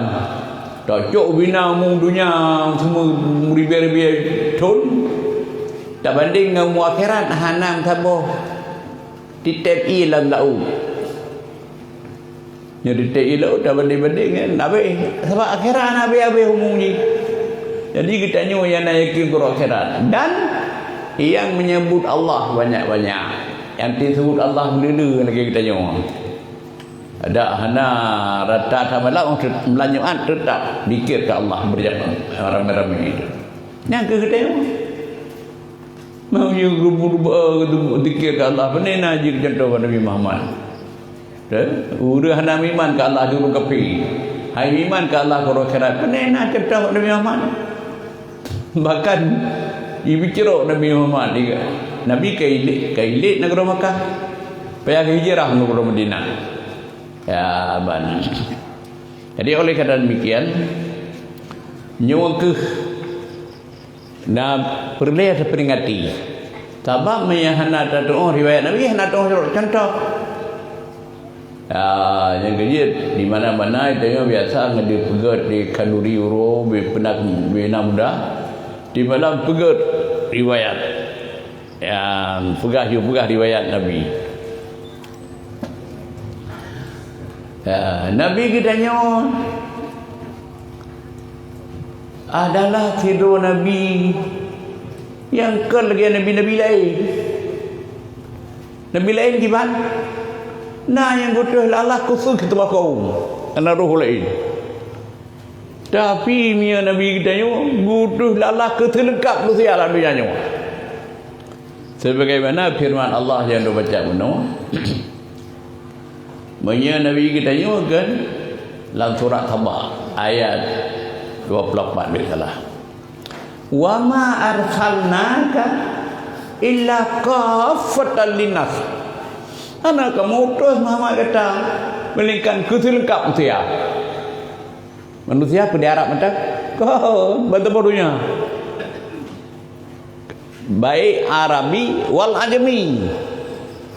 Tacok bina mu donya semua ribèe-ribèe thon, tabandeng ngon mu akhirat hana saboh titep ié lam laôt. Nyoe teutek ilok tabandeng-bandeng ngon abéh. Sabab akhirat hana abéh-abéh umur jih. Jadi geutanyoe nyang na yakin keu akhirat dan nyang menyebut Allah banyak-banyak. Nyang teusebut Allah meuleuleue lagèe geutanyoe. Adak hana rata that malam, meunyoe teutap zikir keu Allah beurjamaah ramé-ramé. Nyan keu geutanyoe. Meunyoe geubu-, geubu-, zikir keu Allah, pane na jeuet contoh bak Nabi Muhammad. Eh, ureueng hana meuiman keu Allah, ureueng kafé. Hai meuiman keu Allah, keu akhirat, pane na contoh bak Nabi Muhammad. Bahkan, jibeucrok Nabi Muhammad, Nabi ka ilét, ka ilét nanggroe Makkah. Payah hijrah nanggroe Madinah. Ya, ban. Jadi, oleh karena demikian, nyoe keuh na peureulèe teuperingati. Sabab meunyo hana tatu'oh riwayat Nabi, hana tatu'oh contoh. Ya, nyang keujeuet di mana-mana tanyoe biasa ngon dipeugèt di khanduri uroe, bi peunak bina muda, di malam peugèt riwayat. Ya, peugah yue peugah riwayat Nabi. Ya, Nabi geutanyoe adalah sidroe nabi nyang kon lagèe nabi-nabi laén. Nabi laén kiban? Na nyang geutuléh lé Allah khusus keu teumpat kaum, hana roh laén. Tapi meunyoe Nabi geutanyoe geutuléh lé Allah keu teuleungkap manusia lam donya nyoe. Sebagaimana firman Allah nyang lôn baca bunoe, meunyoe Nabi geutanyoe kan lam surat Saba ayat dua puluh empat, bèk salah. "Wa ma arsalnaka illa kaffatan linnas." Hana kamoe utus Muhammad gata melainkan keu teuleungkap manusia. Manusia peue di Arab mantong? Kon, ban teupeu donya. Baik Arabi wal Ajami.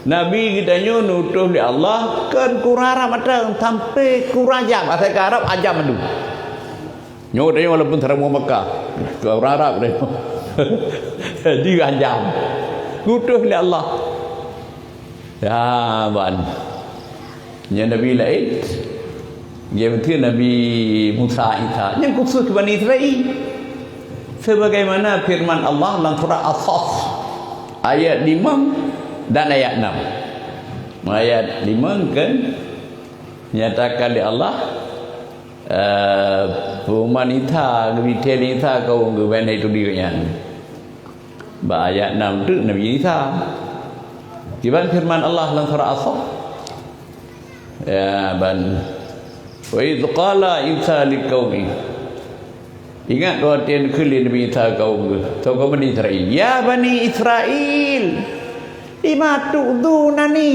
Nabi geutanyoe neutuléh lé Allah kon keu ureueng Arab mantong sampai keu ureueng Ajam. Asai keu Arab, Ajam mandum. Nyoe geutanyoe walaupun seuramoe Makkah, keu ureueng Arab geutanyoe. Jadi Ajam. Geutuléh lé Allah. Ya, ban. Nyan nabi laén. Dia beutôi Nabi Musa, Isa. Nyan khusus keu Bani Israel. Sebagaimana firman Allah lam surat As-Saff ayat lima dan ayat enam. Ayat lima kan nyatakan lé Allah, eh, peuman Isa, geubitée lé Isa kawöm geuh ban hai tudue nyan. Bak ayat enam teuk Nabi Isa. Kiban firman Allah lam surat As-Saff. Ya, ban. "Wa idz qala Isa liqaumi." Ingat watèe neukheun lé Nabi Isa keu kawöm geuh, keu Bani Israel. "Ya Bani Israel, lima tu'dzunani?"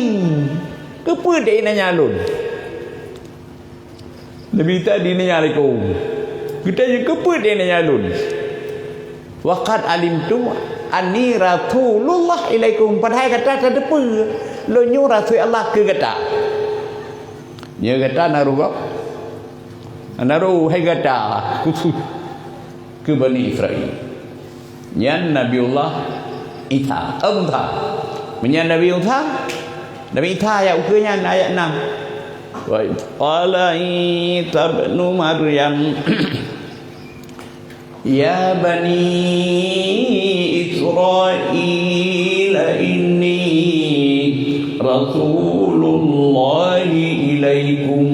Keupeue dek inanya lôn? Nabi Isa di nanya lé kawöm. Geutanyoe keupeue dek inanya lôn? "Wa qad alimtum anni rasulullah ilaikum." Padahai gata tateupeue, lôn nyoe rasui Allah keu gata. Nyoe gata na roh gob? Na roh hai gata khusus keu Bani Israel. Nyan Nabiullah Isa, eh, Musa. Meunyan Nabi Musa, Nabi Isa ayat ukeue nyan ayat enam. "Wa idz qala Isa ibnu Maryam, ya bani Israil, inni rasulullahi ilaikum."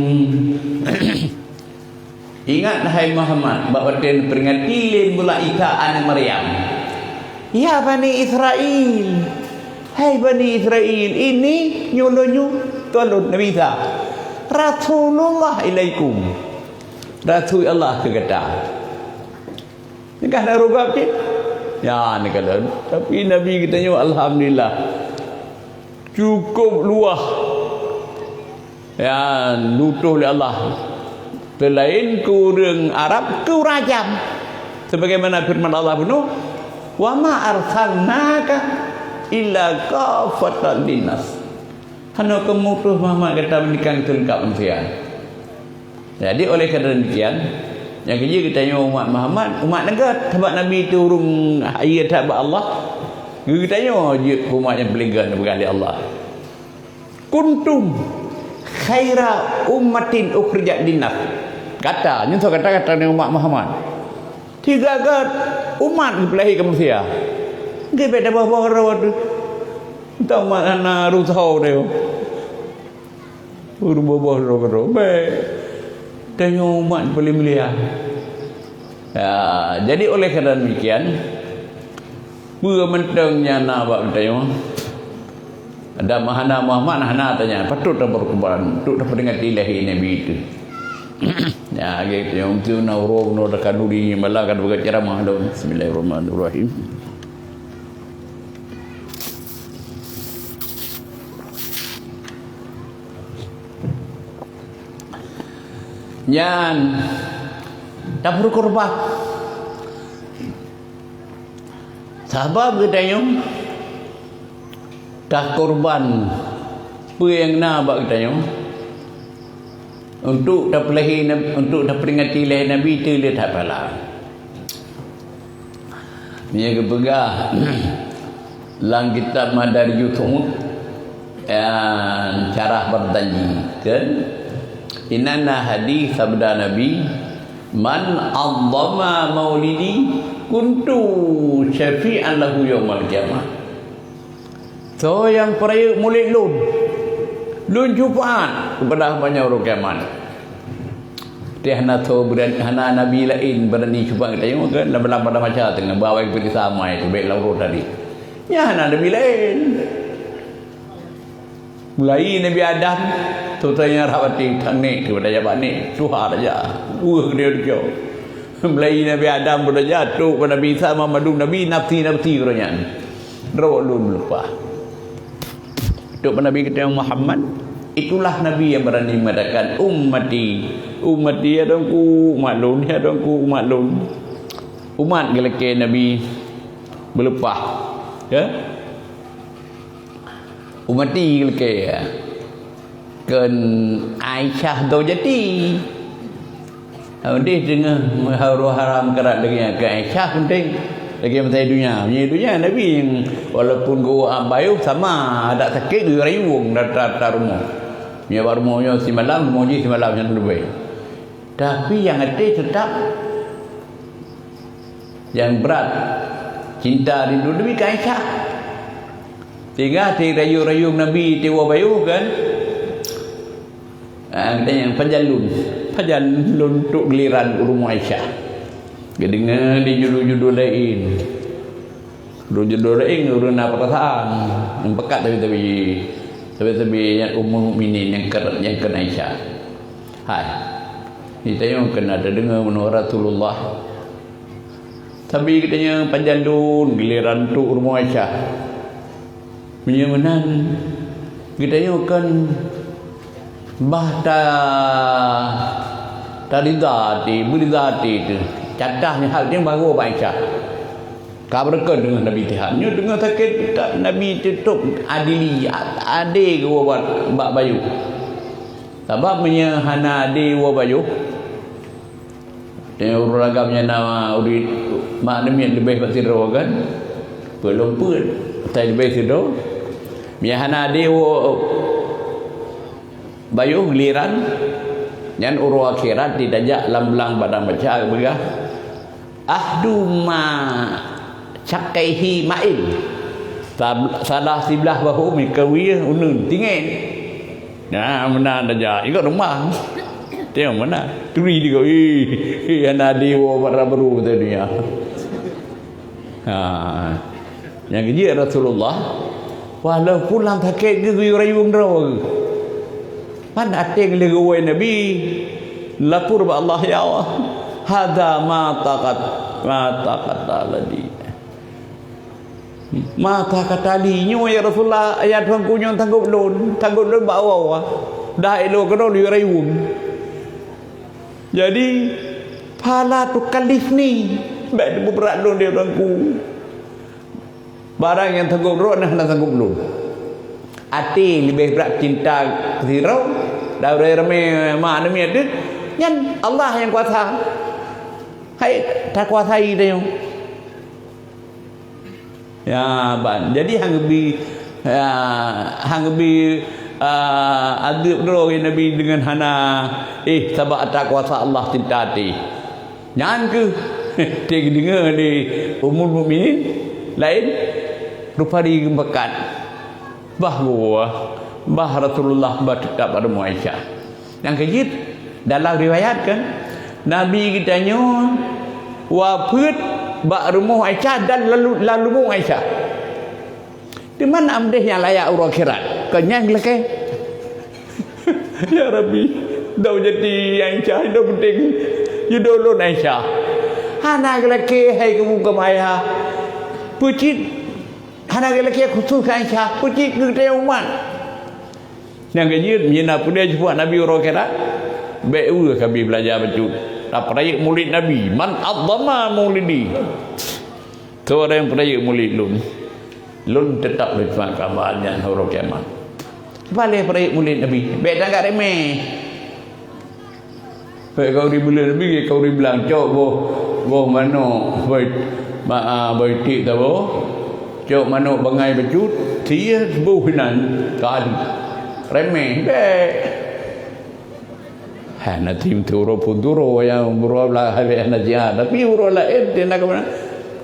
Ingat, hai Muhammad, bak watèe neuperingati lé Nabiullah Isa aneuk Maryam. "Ya Bani Israil, hai Bani Israil, ini nyoe lôn nyoe, lôn Nabi Isa, Rasulullah ilaikum, rasui Allah keu gata." Nyan ka na roh gob cit? Ya, nyan ka lôn. Tapi Nabi geutanyoe, alhamdulillah, cukup luwah. Ya, neutuléh lé Allah. Seulaén keu ureueng Arab, keu ureueng Ajam. Sebagaimana firman Allah bunoe, "Wa ma arsalnaka illa kaffatan linnas." Hana kamoe utus Muhammad gata melainkan keu teuleungkap manusia. Jadi, oleh karena demikian, nyang keujeuet geutanyoe umat Muhammad, umat nyan göt, sabab Nabi teuh ureueng hayeu that bak Allah. Geutanyoe jeuet keu umat nyang paleng göt neupeugah lé Allah. Kuntum "Khaira ummatin ukhrijat linnas." Gata, nyoe soe gata, gata ni umat Muhammad. Tiga gat umat geupeulahé keu manusia. Geupeugah boh-boh droe teuh. Entah umat hana rusoe deh. Boh-boh droe keudroe. Bèk. Tanyoe umat paling mulia. Ya, jadi oleh karena demikian, peue mantong nyang na bak geutanyoe, dan hana Muhammad hana tanya, patut taberkorban untuk taperingati lahé Nabi itu. Ya, gitu. Yang itu na uroe bunoe takanuri malam ka buka ceramah lom. Bismillahirrahmanirrahim. Nyan taberkorban. Sabab geutanyoe takorban peue nyang na bak geutanyoe untuk tapeulahé Nab-, untuk taperingati lahé Nabi teuh le that pahala. Meunyoe geupeugah lam kitab Madarijus Su'ud, ya, syarah Barzanji, kan? Inan na hadis sabda Nabi, "Man 'azzama maulidi kuntu syafi'an lahu yaumal qiyamah." Soe nyang peurayeuk mulod lôn, lôn syafa'at keupada gobnyan uroe kiamat. Teuh hana soe beurani, hana nabi laén beurani syafa'at geutanyoe, kan? Lam, lam padang mahsyar teungoh bak awai geupeuriksa amai teuh bèk lam uroe tadi. Nyan hana nabi laén. Mulai Nabi Adam, soe-soe nyang rab até, tan nèk keupada jabat nèk, tuha raja. Weueh geutanyoe. Mulai Nabi Adam beudôh jak, trôk bak Nabi Isa, mandum nabi, nafsi-nafsi geutanyoe nyan. Droe lôn leupah. Trôk bak Nabi geutanyoe Muhammad, itulah Nabi yang berani mengatakan, "Ummati, ummati, ya Tuhanku, umat lôn, ya Tuhanku, umat lôn." Umat geulakèe Nabi beuleupah, ya. Ummati geulakèe, ya. Kheun Aisyah Zaujati. Udeh teungoh meuharu haram karat lagèe nyan keu Aisyah penting. Lagèe meutai donya. Meunyoe donya Nabi nyang walaupun geuwoe bak bayoh sama, adak sakét geuyue rayueng atra-atra rumoh. Meunyoe bak rumoh nyoe simalam, rumoh jih simalam nyang leubeh. Tapi nyang até teutap nyang brat cinta rindu Nabi keu Aisyah. Sehingga até rayueng-rayueng Nabi tiwoe bayoh kan. Ah, geutanyoe pajan lôn, pajan lôn trôk giliran u rumoh Aisyah. Geudeungoe di judul-judul laén. Judul-judul laén ureueng na peurasaan, nyang peukat sabe-sabe. Sabe-sabe nyang Ummul Mukminin nyang keu, nyang keu Aisyah. Hai. Geutanyoe keuneuk tadeungoe meunoe Rasulullah. Tapi geutanyoe pajan lôn giliran trôk u rumoh Aisyah. Meunyoe meunan, geutanyoe kan bah ta, tarida até, beurida até teuh. Catah nyan hal nyan baru bak Aisyah. Ka beureukan deungon Nabi teuh. Nyoe deungon sakét teutab Nabi teutôb adili, a-, adé geuwoe bak, bak bayoh. Sabab meunyoe hana adé woe bayoh, Teuh ureueng agam nyang na ureueng mak aneuk miet leubeh bak sidroe kan? Peue lom peuet, asai leubeh sidroe. Meunyo hana adé woe bayoh giliran, nyan uroe akhirat di tajak lam blang padang mahsyar geupeugah, "Ahadu ma syaqaihi ma'il." Sab-, salah siblah bahu meukawie uneun tinggai. Nah, meunan tajak. Ikot rumoh. Tengok meunan. Turi di kau. Ih, ih, hana adé woe bara baru kata dunia. Ha. Nyang geujak Rasulullah, walaupun lam sakét geuh geuyue rayueng droe. Pan até lé geuwoe Nabi, lapor bak Allah, "Ya Allah, hadza ma taqat, ma taqata ladi." Mata kata li nyoe, "Ya Rasulullah, ya Tuhanku, nyoe tanggôp lôn, tanggôp lôn bak Allah, dah élo keudroe lôn rayueng. Jadi, fala tukallifni, bèk teubeurat lôn, ya Tuhanku. Barang nyang tanggôp droe na hana tanggôp lôn." Até leubeh brat cinta sidroe, dan ramé mak aneuk miet teuh, nyan Allah nyang kuasa. Hai, takuasai tanyoe. Ya, ban. Jadi, han geubi, ya, han geubi, ah, adeueb droe Nabi deungon hana, eh, sabab ata kuasa Allah cinta até. Nyan keuh teudeungoe lé Ummul Mukminin laén, rupari geumeukat. Bah geuwoe, bah Rasulullah bah teutap bak rumoh Aisyah. Nyang keujeuet, dalam riwayat kan, Nabi geutanyoe wafeuet bak rumoh Aisyah dan lalu, lam lubong Aisyah. Di mana amdeh nyang layak uroe akhirat? Kon nyang lakée. Ya Rabbi, dau jadi Aisyah, dau penting. Judulun Aisyah. Hana geulakée hai keu muka maya. Peucit. Hana geulakée khusus keu Aisyah. Peucit keu teuh umat. Nyang keujeuet, meunyoe na peudeh jeuet Nabi uroe akhirat, bék weueh kabi beulanja bacut. Tapeurayeuk mulid Nabi, man azzama maulidi. Soe nyang peurayeuk mulid lôn, lôn teutap lôn seumaka bak nyan uroe kiamat. Paléh peurayeuk mulid Nabi, bék tanggap remeh. Peuet kauri buleuen leubeh, kauri blang cok boh, boh manok, boh, ma-, ah, boh iték saboh, cok manok bangai bacut, sie boh inan kali. Remeh, bék. Hana tim turo pun turo, nyang buroe blah habéh hana jiha. Tapi buroe laén, teunak keunan.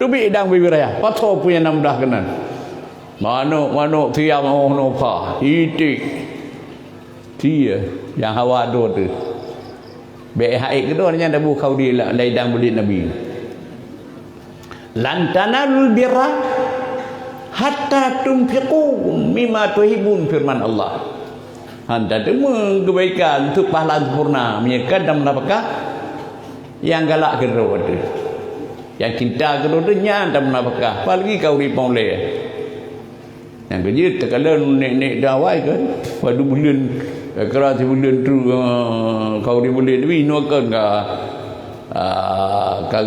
Teubiet idang bibir raya, pasoe pun nyang na mudah keunan. Manok-manok siam oh nopa, iték. Tie nyang hawa droe teuh. Bék hai keudroe nyan tabu kauri la-, lam idang buleuen Nabi. "Lan tanalul birra hatta tunfiqu mimma tuhibbun," firman Allah. Han tateumé keubaikan, seupahala sempurna, meunyoe kon tameunafakah nyang galak keudroe teuh. Nyang cinta keudroe teuh nyan tameunafakah, apalagi kauri peureulée. Nyang keujeuet takalon nek-nek dawai kan, padub buleuen, eh, kira sibuleuen tu, eh, kauri buleuen, tapi inoe kan ka, ah, ka,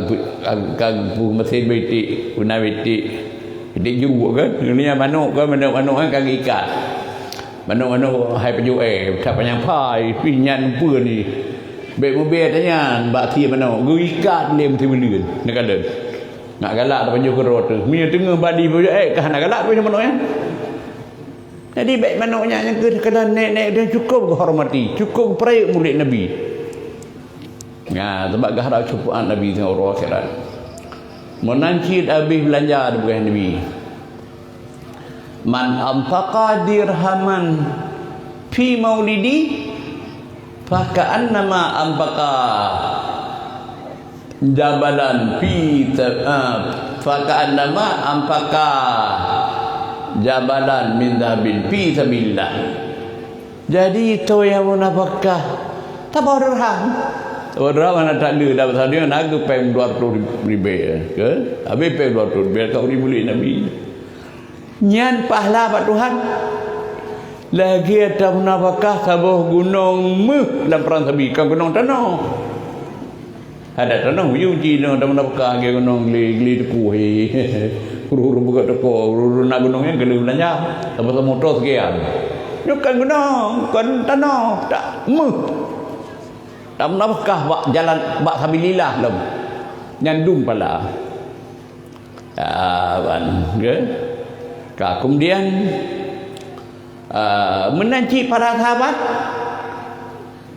ka, ka peumeusén beuiték, peuna beuiték. Iték juruk kan, dunia manok kan, manok-manok kan ka geuikat. Manok-manok hai pajoh, eh, that panyang phai, pih nyan peue ni. Bék meubiet nyan, bak sie manok, geuikat lé meusibuleuen, neukalon. Nak galak tapajoh keudroe teuh. Meunyoe teungoh badi pajoh, eh, ka hana galak tapajoh manok nyan. Jadi, bék manok nyan nyang keu keudroe nek-nek dan cukup geuhormati, cukup geupeurayeuk mulid Nabi. Nah, sabab geuharap syafa'at Nabi singoh uroe akhirat. Meunan cit habéh beulanja dipeugah Nabi. "Man anfaqa dirhaman fi maulidi, faka'annama anfaqa jabalan fi sa-, ah, faka'annama anfaqa jabalan min dhahabin fi sabilillah." Jadi, toh nyang meunafakah, saboh dirham. Saboh dirham hana that le, dapat sadeue na geu péng dua ratus ribèe, ke? Habéh péng dua ratus ribèe, ka ureueng buleuen Nabi. Nyan pahala bak Tuhan. Lagèe tameunafakah saboh gunong méuh lam peurang sabi, kon gunong tanoh. Adak tanoh, yue ji nyoe tameunafakah lagèe gunong glé, glé teuku, he. Ureueng-ureueng beugöt teuko, ureueng-ureueng na gunong nyan ka lheueh beulanja, saboh moto sekian. Nyoe kon gunong, kon tanoh, tak méuh. Tameunafakah bak jalan, bak sabilillah lom. Nyan dum pahala. Ah, ban, ke? Ka, kemudian, ah, meunan cit para sahabat.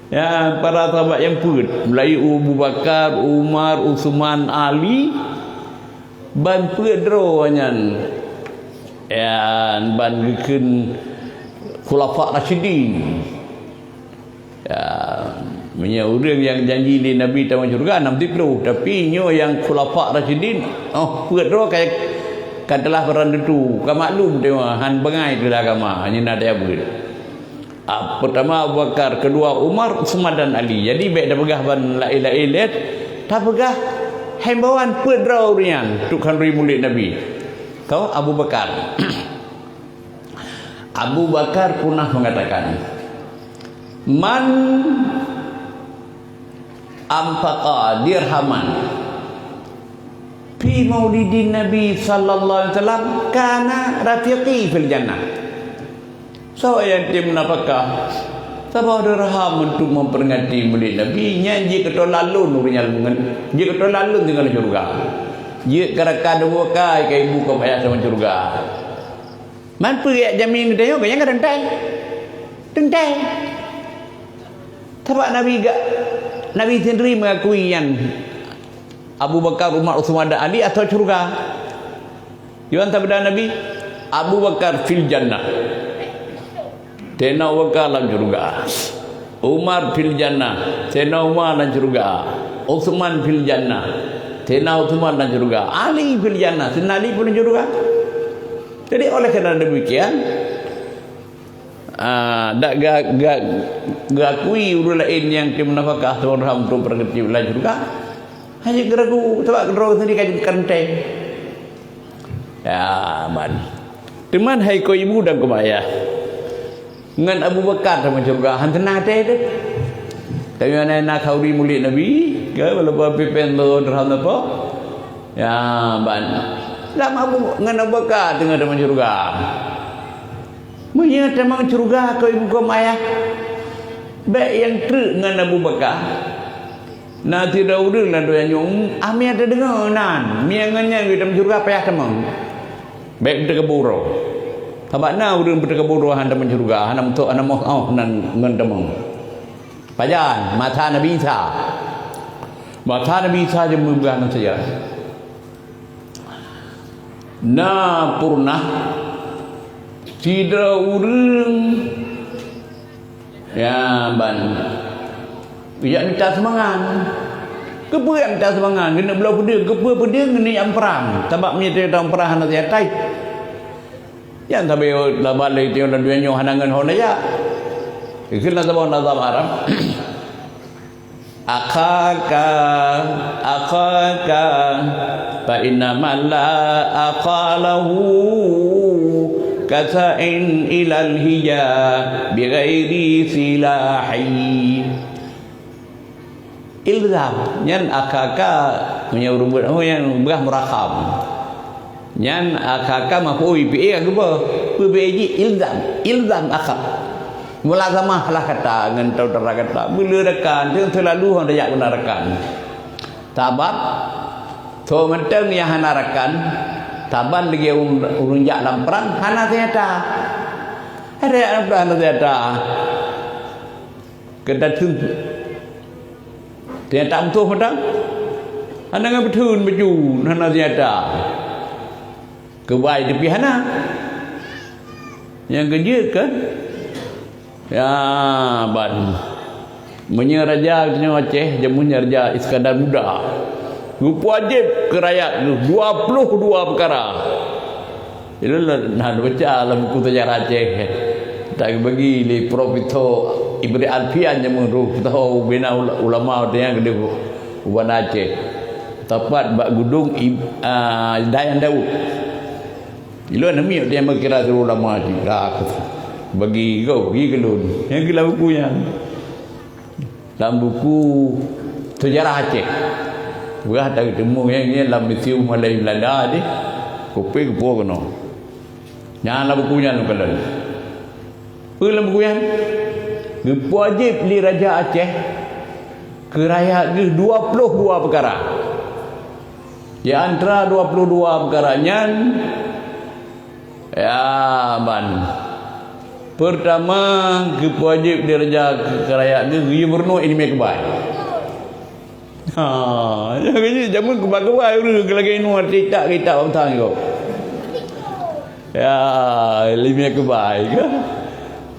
Ya, para sahabat nyang peuet, mulai Abu Bakar, Umar, Utsman, Ali, ban peuet droe nyan. Ya, ban geukheun Khulafa Rasyidin. Ya, meunyoe ureueng nyang janji lé Nabi tamong syeuruga, nam siplôh. Tapi nyoe nyang Khulafa Rasyidin, oh, peuet droe ka, ka teulah barang tentu, ka maklum teuma, han bangai teulah agama, nyan na daya beuet. Ah, pertama Abu Bakar, kedua Umar, Utsman dan Ali. Jadi, bék tapeugah ban laén-laén lé, tapeugah himbauan peuet droe ureueng nyan, tukang ri murit Nabi. Tau, Abu Bakar. Abu Bakar pernah mengatakan, "Man anfaqa dirhaman fi maulidin Nabi sallallahu alaihi wasallam kana rafiqi fil jannah." Soe nyang tem nafakah saboh dirham untuk memperingati mulid Nabi, nyan jeuet keu teulalon ureueng nyan, jeuet keu teulalon tinggai lam syeuruga. Jeuet keu rakan Abu Bakar, keu ibu, keu ayah lam syeuruga. Man peue jak jamin geutanyoe, gobnyan ka teuntèe. Teuntèe. Sabab Nabi ga-, Nabi sendiri mengakui nyan Abu Bakar, Umar, Utsman dan Ali atau syurga. Nyan sabda Nabi, "Abu Bakar fil jannah." Saidina Abu Bakar lam syurga. "Umar fil jannah." Saidina Umar lam syurga. "Utsman fil jannah." Saidina Utsman lam syurga. "Ali fil jannah." Saidina Ali pun lam syurga. Jadi oleh karena demikian, Ah, dak ga-, ga-, geukui ureuëng laén nyang teumeunafakah saboh dirham untuk peureuti lam syeuruga, hana geuragu, sabab keudroe sendiri ka jeuet keu teuntèe. Ya, man. Teuma hai keu ibu dan keu ayah, ngon Abu Bakar teuma syeuruga, hana teunang até teuh. Tapi mana na khauri mulit Nabi, ke, walaupun pipén saboh dirham apa? Ya, ban. Lam Abu, ngon Abu Bakar teungoh teuma syeuruga. Meunyoe tamong syeuruga keu ibu keu ayah, bék nyang treuk ngon Abu Bakar. Na sidroe ureuëng lam donya nyoe, ah, meunyoe tadeungoe nan, meunyoe ngon nyan geuh tamong syeuruga payah tamong. Bék beuteukeuburu. Sabab na ureuëng beuteukeuburu hana tamong syeuruga, hana meutok, hana moh, oh, nan ngon tamong. Pajan, masa Nabi Isa. Masa Nabi Isa jeuet meubeubaih manusia. Na pernah sidroe ureuëng, ya, ban, jak mita sumbangan. Keupeue jak mita sumbangan? Keuneuk bloe peudeueng. Keupeue peudeueng? Keuneuk jak prang. Sabab meunyoe teuh prang hana siat tai. Nyang sabe laba lé tiong lam donya nyoe hana ngon ho neujak. Ikheun lam saboh nazam Arab. Akhaka, akhaka, fa inna man la akha lahu, kasa'in ilal hija bighairi silahi. Ilzam, nyan akhaka, meunyoe ureuëng beu-, oh, nyang beurah murakham. Nyan akhaka maf'ul fi'il ka geuba. Peue fi'il jih? Ilzam. Ilzam akhak. Mulazamah lah kata ngon saudara gata. Beu le rakan, jangan selalu hana jak guna rakan. Sabab, soe mantong nyang hana rakan, saban lagée ureuëng, ureuëng jak lam prang, hana seunjata. Ada jak lam prang hana seunjata. Keudatang. Seunjata musoh mantong. Hana ngon beutheun baju, hana seunjata. Keubai teupih hana. Nyang keujeuet kan? Ya, ban. Meunyoe raja nyoe Aceh, jameun Raja Iskandar Muda, geupeuwajéb keu rakyat geuh dua ploh dua peukara. Ilôn na baca lam buku sejarah Aceh. Tabagi lé Profesor Ibri Alfian jameun roh, peuteuhô ubena ula-, ulama watée nyan keudeh u Banda Aceh. Tepat bak gudong Ib-, ah, Dayang Daud. Ilôn na miet dia meukira ulama jih. Lah, bagi go, bagi keu lôn. Nyang keu lam buku nyan. Lam buku sejarah Aceh. Beurah tateumé nyang nyan lam Museum Malay Belanda deh. Kopi geupo keunoe. Nyan lam buku nyan lôn kalon. Peue lam buku nyan? Geupeuwajéb lé Raja Aceh keu rakyat geuh dua ploh dua peukara. Di antara dua ploh dua peukara nyan, ya, ban. Peurtama, geupeuwajéb lé raja keu rakyat geuh geuyue meurunoe iéleumé keubai. Ha, nyang keuh jameun keubai-keubai ureuëng lagée nyoe, titak-titak bak mantong nyoe. Ya, iéleumé keubai ka.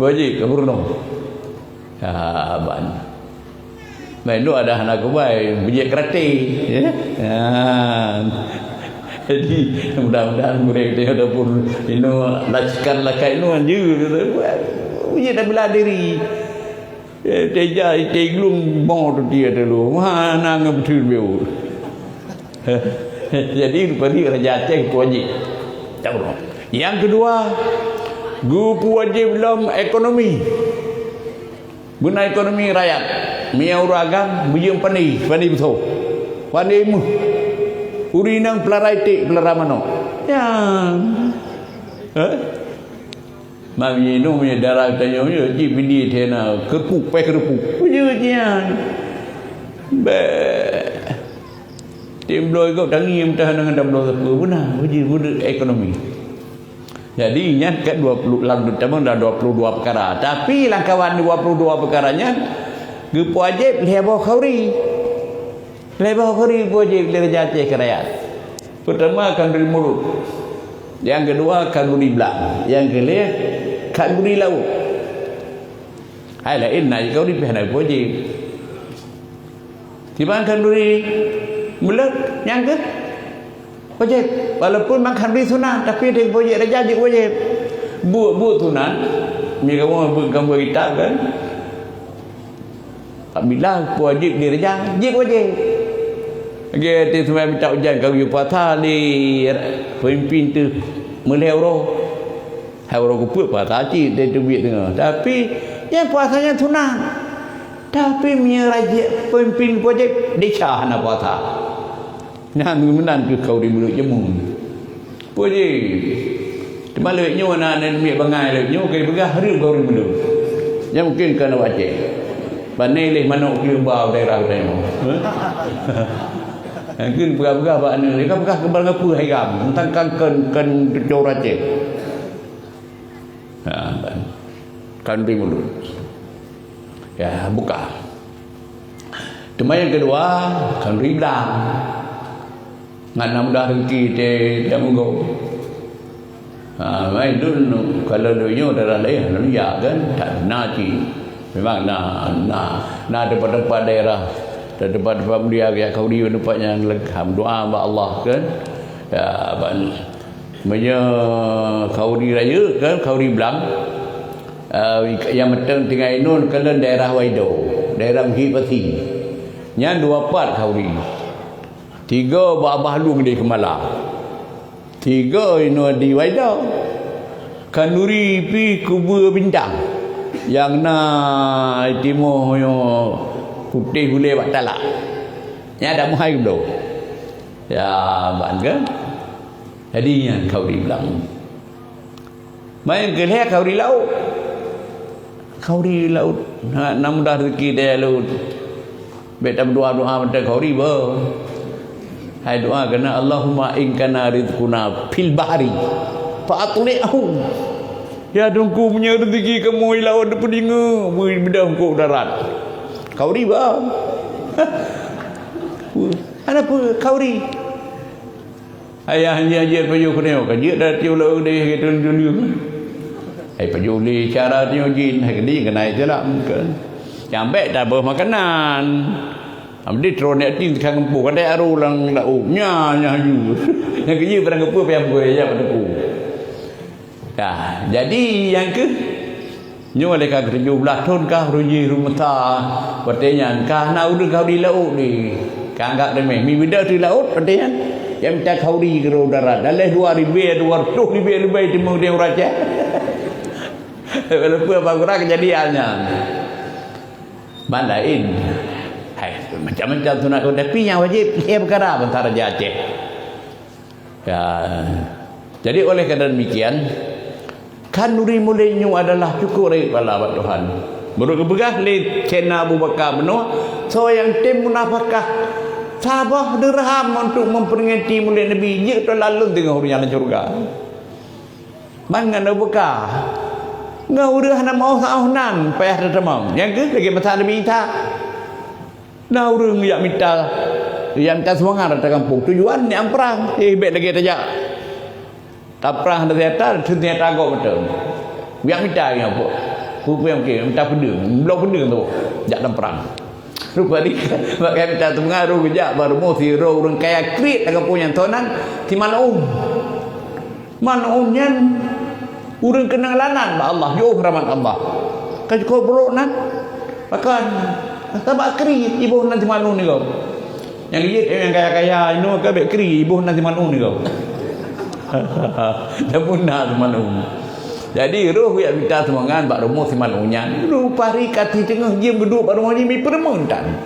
Wajéb ka meurunoe. Ya, ban. Bah, induk ada hana keubai, beujeuet karate, ya. Ya. Jadi, mudah-mudahan gurée teuh ataupun inoe laskar lakai inoe anjeue, beujeuet tabila diri. Eh, teja, teglung mo tu dia dulu. Mana ngebetulbiu. Jadi, rupanya Raja Aceh geupeue wajéb. Tak perlu. Yang kedua, geupeue wajéb lom ekonomi. Beuna ekonomi rakyat. Mia ureuëng agam, beujeuet pandai, pandai beutôi. Pandai meuh. Ureuëng inong peulara iték, peulara manok. Ya. Eh? Mami inong punya darah tanya punya, cik bini tiana, kerpuk, peh kerpuk. Punya jian. Beh. Tim bloe kau tangi mentah dengan dah bloe sapeue beuna, uji budak ekonomi. Jadi, nyan ka dua puluh, lam tamong dah dua puluh dua peukara. Tapi, lam kawan dua puluh dua peukara nyan, geupeuwajéb lhée boh khanduri. Lhée boh khanduri geupeuwajéb lé Raja Aceh keu rakyat. Peutama, khanduri mulod. Nyang keudua, khanduri blang. Nyang keulhée, khanduri laôt. Hai laén na khanduri pih hana geupeuwajéb. Tiban khanduri mulod, nyang keuh wajéb. Walaupun mak khanduri sunah, tapi di wajéb raja jeuet wajéb. Buet-buet sunat, mi kamoe buet kamoe kitab kan. Apabila wajéb di raja, jeuet wajéb. Lagée ti seumai minta ujan, kau yue puasa di pemimpin tu meulhée uroe. Hai uroe keupeuet puasa cit, di teubiet teungoh. Tapi, nyang puasa nyan sunat. Tapi, meunyoe raja pemimpin wajéb, desya hana puasa. Nyan meunan keuh khanduri mulod jameun. Puji. Teuma lewat nyoe na aneuk miet bangai lewat nyoe, keu peugah hareuem khanduri mulod. Nyan mungken kon awak Aceh. Pane leh manok keu ba daerah geutanyoe. Mungken peugah-peugah bak aneuk, ka peugah keu barang apa hai gam, teuntang kan, kan, kan cucoe ureueng Aceh. Ha, kan. Khanduri mulod. Ya, buka. Teuma nyang keudua, khanduri blang. Ngon na mudah rezeki teuh, teuh meugo. Ha, mai dun, kalau donya daerah lain, lalu ya kan, tak na cit. Memang na, na, na tempat-tempat daerah, tempat-tempat mulia, ya, khanduri tempat nyang legam. Doa bak Allah kan. Ya, ban Meunyoe khanduri rayeuk kan, khanduri blang, eh, nyang mantong tinggai inong kalon daerah Waido, daerah Bukit Pasi. Nyan dua pat khanduri. Tiga bak Abah Lôn di Keumala. Tiga inoe di Waido. Khanduri pih Kubeue Bintang. Nyang na timoh nyoe putéh ulée bak talak. Nyan dak meuhai geubloe. Ya, ban kan? Jadi nyan khanduri blang. Manyang keu lhée khanduri laôt. Khanduri laôt. Na, na mudah rezeki di laôt. Bék tameudoa-doa mantong khanduri bah. Hai doa keunan, "Allahumma in kana rizquna fil bahri, fa atli'hu." Ya Tuhanku, meunyoe rezeki kamoe di laôt, peudingoe, beu beudôh keu darat. Khanduri bah. Ana peue khanduri? Ayah nyan jeuet pajoh keunoe, ka jeuet dah tiep lôn deh, gitu, dulu. Hai pajoh lé cara tiep jin, hai keudieng keunan jalan, kan. Nyang bék tabeuh makanan. Am di tron yak tin teukang keumpung, kadai aru lam laôt. Nya, nya haju. Nyang keujeuet barang keupeue payah beugôi, ya, pada ku. Dah, jadi nyang keuh, nyoe lé ka keutujôh blaih thon ka rujih rumeusa watée nyan, ka hana ureuëng ka di laôt di, ka anggab remeh. Mi beudoh di laôt watée nyan, nyang mita khanduri keudroe darat. Daleh dua ribée, dua reutôh ribée leubeh teuma di ureuëng Aceh. Walaupun apa kurang keujadian nyan. Ban laén. Hai, macam-macam sunat, tapi nyang wajéb, lhée peukara bansa Raja Aceh. Ya. Jadi, oleh karena demikian, khanduri mulod nyoe adalah cukup rayeuk pahala bak Tuhan. Meunurot geupeugah lé Saidina Abu Bakar bunoe, soe nyang tem munafakah saboh dirham untuk memperingati mulod Nabi, jeuet teulalon deungon ureuëng nyan lam syeuruga. Ban ngon Abu Bakar. Ngon ureuëng hana meu'oh-'oh nan payah tatamong. Nyang keuh lagée masa Nabi Isa. Na ureuëng jak mita, jak mita sumbangan rata gampông. Tujuan niat prang. Eh, bék lagée tajak. Taprang hana senjata, senjata gob mantong. Jak mita nyang peue? Peue-peue nyang mungken, mita peudeueng, bloe peudeueng tu. Jak taprang. Rupa di, bak mita sumbangan, roh geujak, baru moh sidroe ureuëng kaya kriet lam gampông nyan, soe nan, si Mal'un. Mal'un nyan ureuëng keunong lanan bak Allah, jiôh rahmat Allah. Ka jikôt brok nan, pakon? Sabab kriet, iboh nan si Mal'un nyoe. Nyang jeuet nyang kaya-kaya inoe ka bék kriet, iboh nan si Mal'un nyoe. Dah punah si Mal'un. Jadi roh jak mita sumbangan bak rumoh si Mal'un nyan. Rupa hari ka teungoh jeuem geuduek bak rumoh jih, mi peureumeun tan.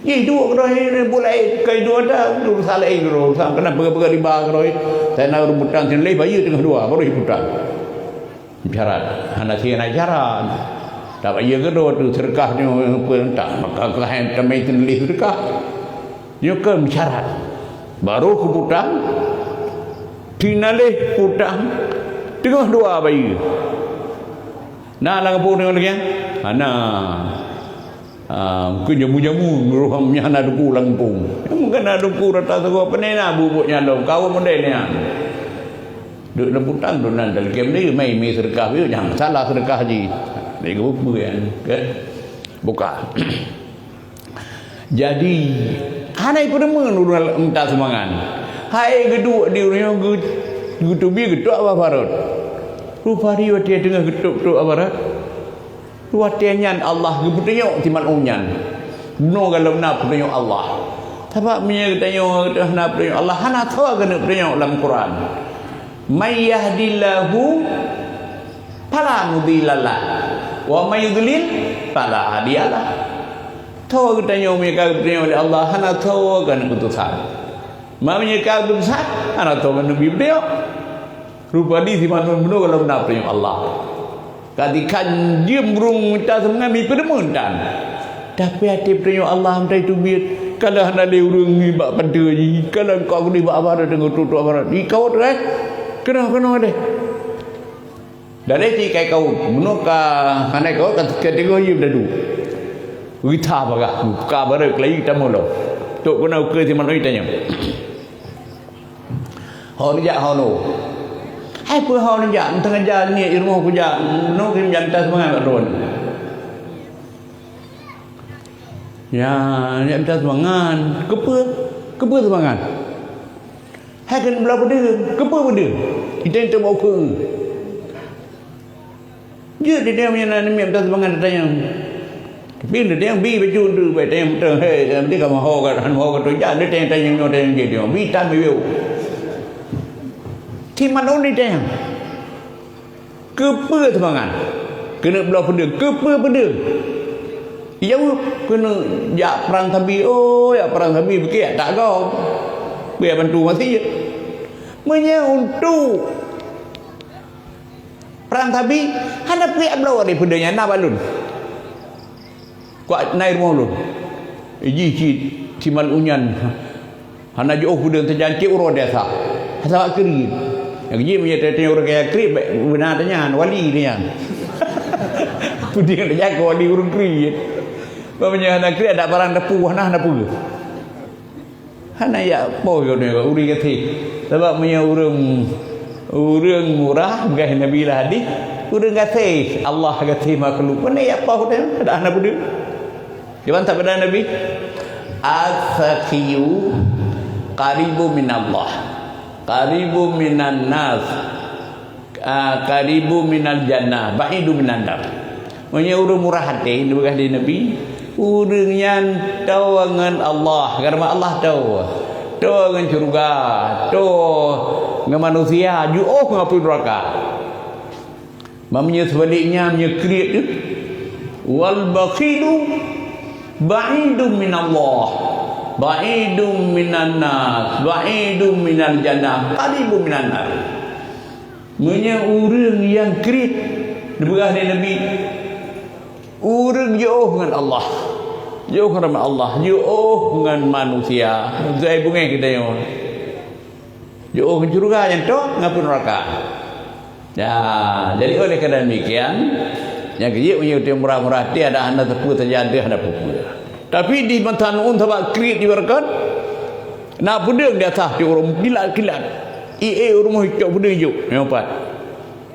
Jih duek keudroe, buet laén, ka duek dah, urusan laén keudroe, urusan keunan peugah-peugah riba keudroe. Sana ureuëng putang, sinoe lé bayeue teungoh dua, baru jiputang. Syarat, hana sira syarat. Tapi iya keudroe tu seudeukah nyoe peurintah, maka keuhai tamai sinoe lé seudeukah. Nyoe kan syarat. Baru keuputang, sinoe lé putang. Teungoh dua bayeue. Na lam gampông teungoh lagèe nyan? Hana. Ah, mungken jamu-jamu, roh nyan hana teungku lam gampông. Mungken hana teungku rata sagoe, pane na buet-buet nyan lom, kawöm model nyan. Duek lam putang, duek nan dalam kem ni, mai, mai seudeukah, nyan salah seudeukah jih. Lagèe geupeue nyan, kan? Bukan. Jadi, hana ipeudeungoe ureueng mita sumbangan. Hai geuduek di ureueng nyoe geu-, geuteubiet geutok bak parot. Rupari watèe teungoh geutok-tok bak parot, watèe nyan Allah geupeutunyok si mal'un nyan. Bunoe gohlom na peutunyok Allah. Sabab meunyoe geutanyoe geutanyoe na peutunyok Allah, hana soe keuneuk peutunyok lam Quran. "May yahdillahu fala mudhillalah, wa may yudlil fala hadiyalah." Soe geutanyoe meunyoe ka geupeutunyok lé Allah, hana soe keuneuk peuteusat. Ma meunyoe ka geupeuteusat, hana soe keuneuk bri peutunyok. Rupari si mal'un bunoe gohlom na peutunyok Allah. Ka dikhan jeuem ureueng mita sumbangan mipeudeungoe tan. Tapi até peutunyok Allah meutai teubiet, ka lheueh hana lé ureueng nibak panteue jih, ka lheueh ka geudeh bak aparat deungon tutoe aparat. Ikawot, eh? Keunoe, keunoe deh. Dari ti kai kawot, bunoe ka hana kawot, ka, ka teungoh jeuem dadu. Rita bagah, ka barô keulayi tamong lom. Tok keunoe ukeue si mal'un tanyong. Ho neujak ho no. Hai peue ho neujak, meuteungaja niet i rumoh kujak, no keuneuk jak mita sumbangan bak droeneuh. Ya, jak mita sumbangan. Keupeue? Keupeue sumbangan? Hai keuneuk bloe peudeueng. Keupeue peudeueng? Ita teuh bak ukeue. Jeuet di tanyoe meunyoe na neumita sumbangan di tanyoe. Tapi di tanyoe bi bacut tu, bak tanyoe meuteun, he, nanti ka meuho ka, han meuho ka tu, jak di tanyoe, tanyoe nyoe, tanyoe jih, tanyoe bi tan miyueb. Ti manon di tanyoe. Keupeue sumbangan? Keuneuk bloe peudeueng. Keupeue peudeueng? Ijaweueb, keuneuk jak prang sabi. Oh, jak prang sabi, bukét tak gob. Beu bantu maséh. Meunyoe untuk Prang sabi, hana piyak bloe di peudeueng nyan na bak lôn. Kuat na i rumoh lôn. Jih cit si mal'un nyan hana jiôh peudeueng teujancik uroe desya. Hana bak kriet. Nyang jih meunyoe teuntèe ureueng kaya kriet, bèk beuna teuh nyan, wali teuh nyan. Peudeueng teujancik wali ureueng kriet. Meunyoe hana kriet, ada barang depu, hana, hana peue. Hana jak poh ureueng gaséh. Sabab meunyoe ureueng, ureueng murah, peugah Nabi lam hadis, ureueng gaséh, Allah gaséh makhluk. Hana jak poh ureueng, hana peudeueng. Kiban sabda Nabi, "As-sakhiyu qaribun minallah, qaribun minan nas." Ah, qaribun minal jannah, ba'idun minan nar. Meunyoe ureueng murah até, neupeugah lé Nabi, ureueng nyan toe ngon Allah, karena Allah toe. Toe ngon syeuruga, toe ngon manusia, jiôh ngon apui neuraka. Meunyoe seubaliknya, meunyoe kriet tu, wal bakhilu ba'idun minallah, ba'idun minan nas, ba'idun minal jannah, qaribun minan nar. Meunyoe ureueng nyang kriet, neupeugah lé Nabi, ureueng jiôh ngon Allah, jiôh ngon rahmat Allah, jiôh ngon manusia. Zai beungéh geutanyoe. Jiôh ngon syeuruga nyan toe ngon apui neuraka. Ya, jadi oleh karena demikian, nyang keujeuet meunyoe ureueng murah-murah até, ada hana teupeu saja, ada hana peue-peue. Tapi di masa nu'un sabab kriet di barakon, na peudeueng di atah cok ureueng kilat-kilat. Ié ureueng moh cok peudeueng jok, nyang pat.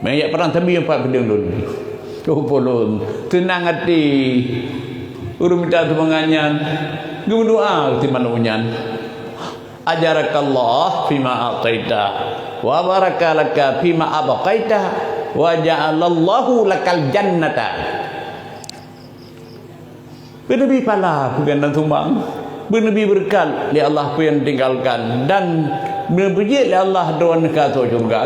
Meuyak perang sabi nyang pat peudeueng lôn. Coba lôn, teunang até. Ureueng mita sumbangan nyan, geumeudoa si manok nyan. Ajarakallah fima a'taita, wa barakalaka fima abqaita, wa ja'alallahu lakal jannata. Beuneubri pahala peue nyang sumbang, beuneubri beureukat lé Allah peue nyang tinggalkan, dan beuneubri jeuet lé Allah droeneuh keu syeuruga.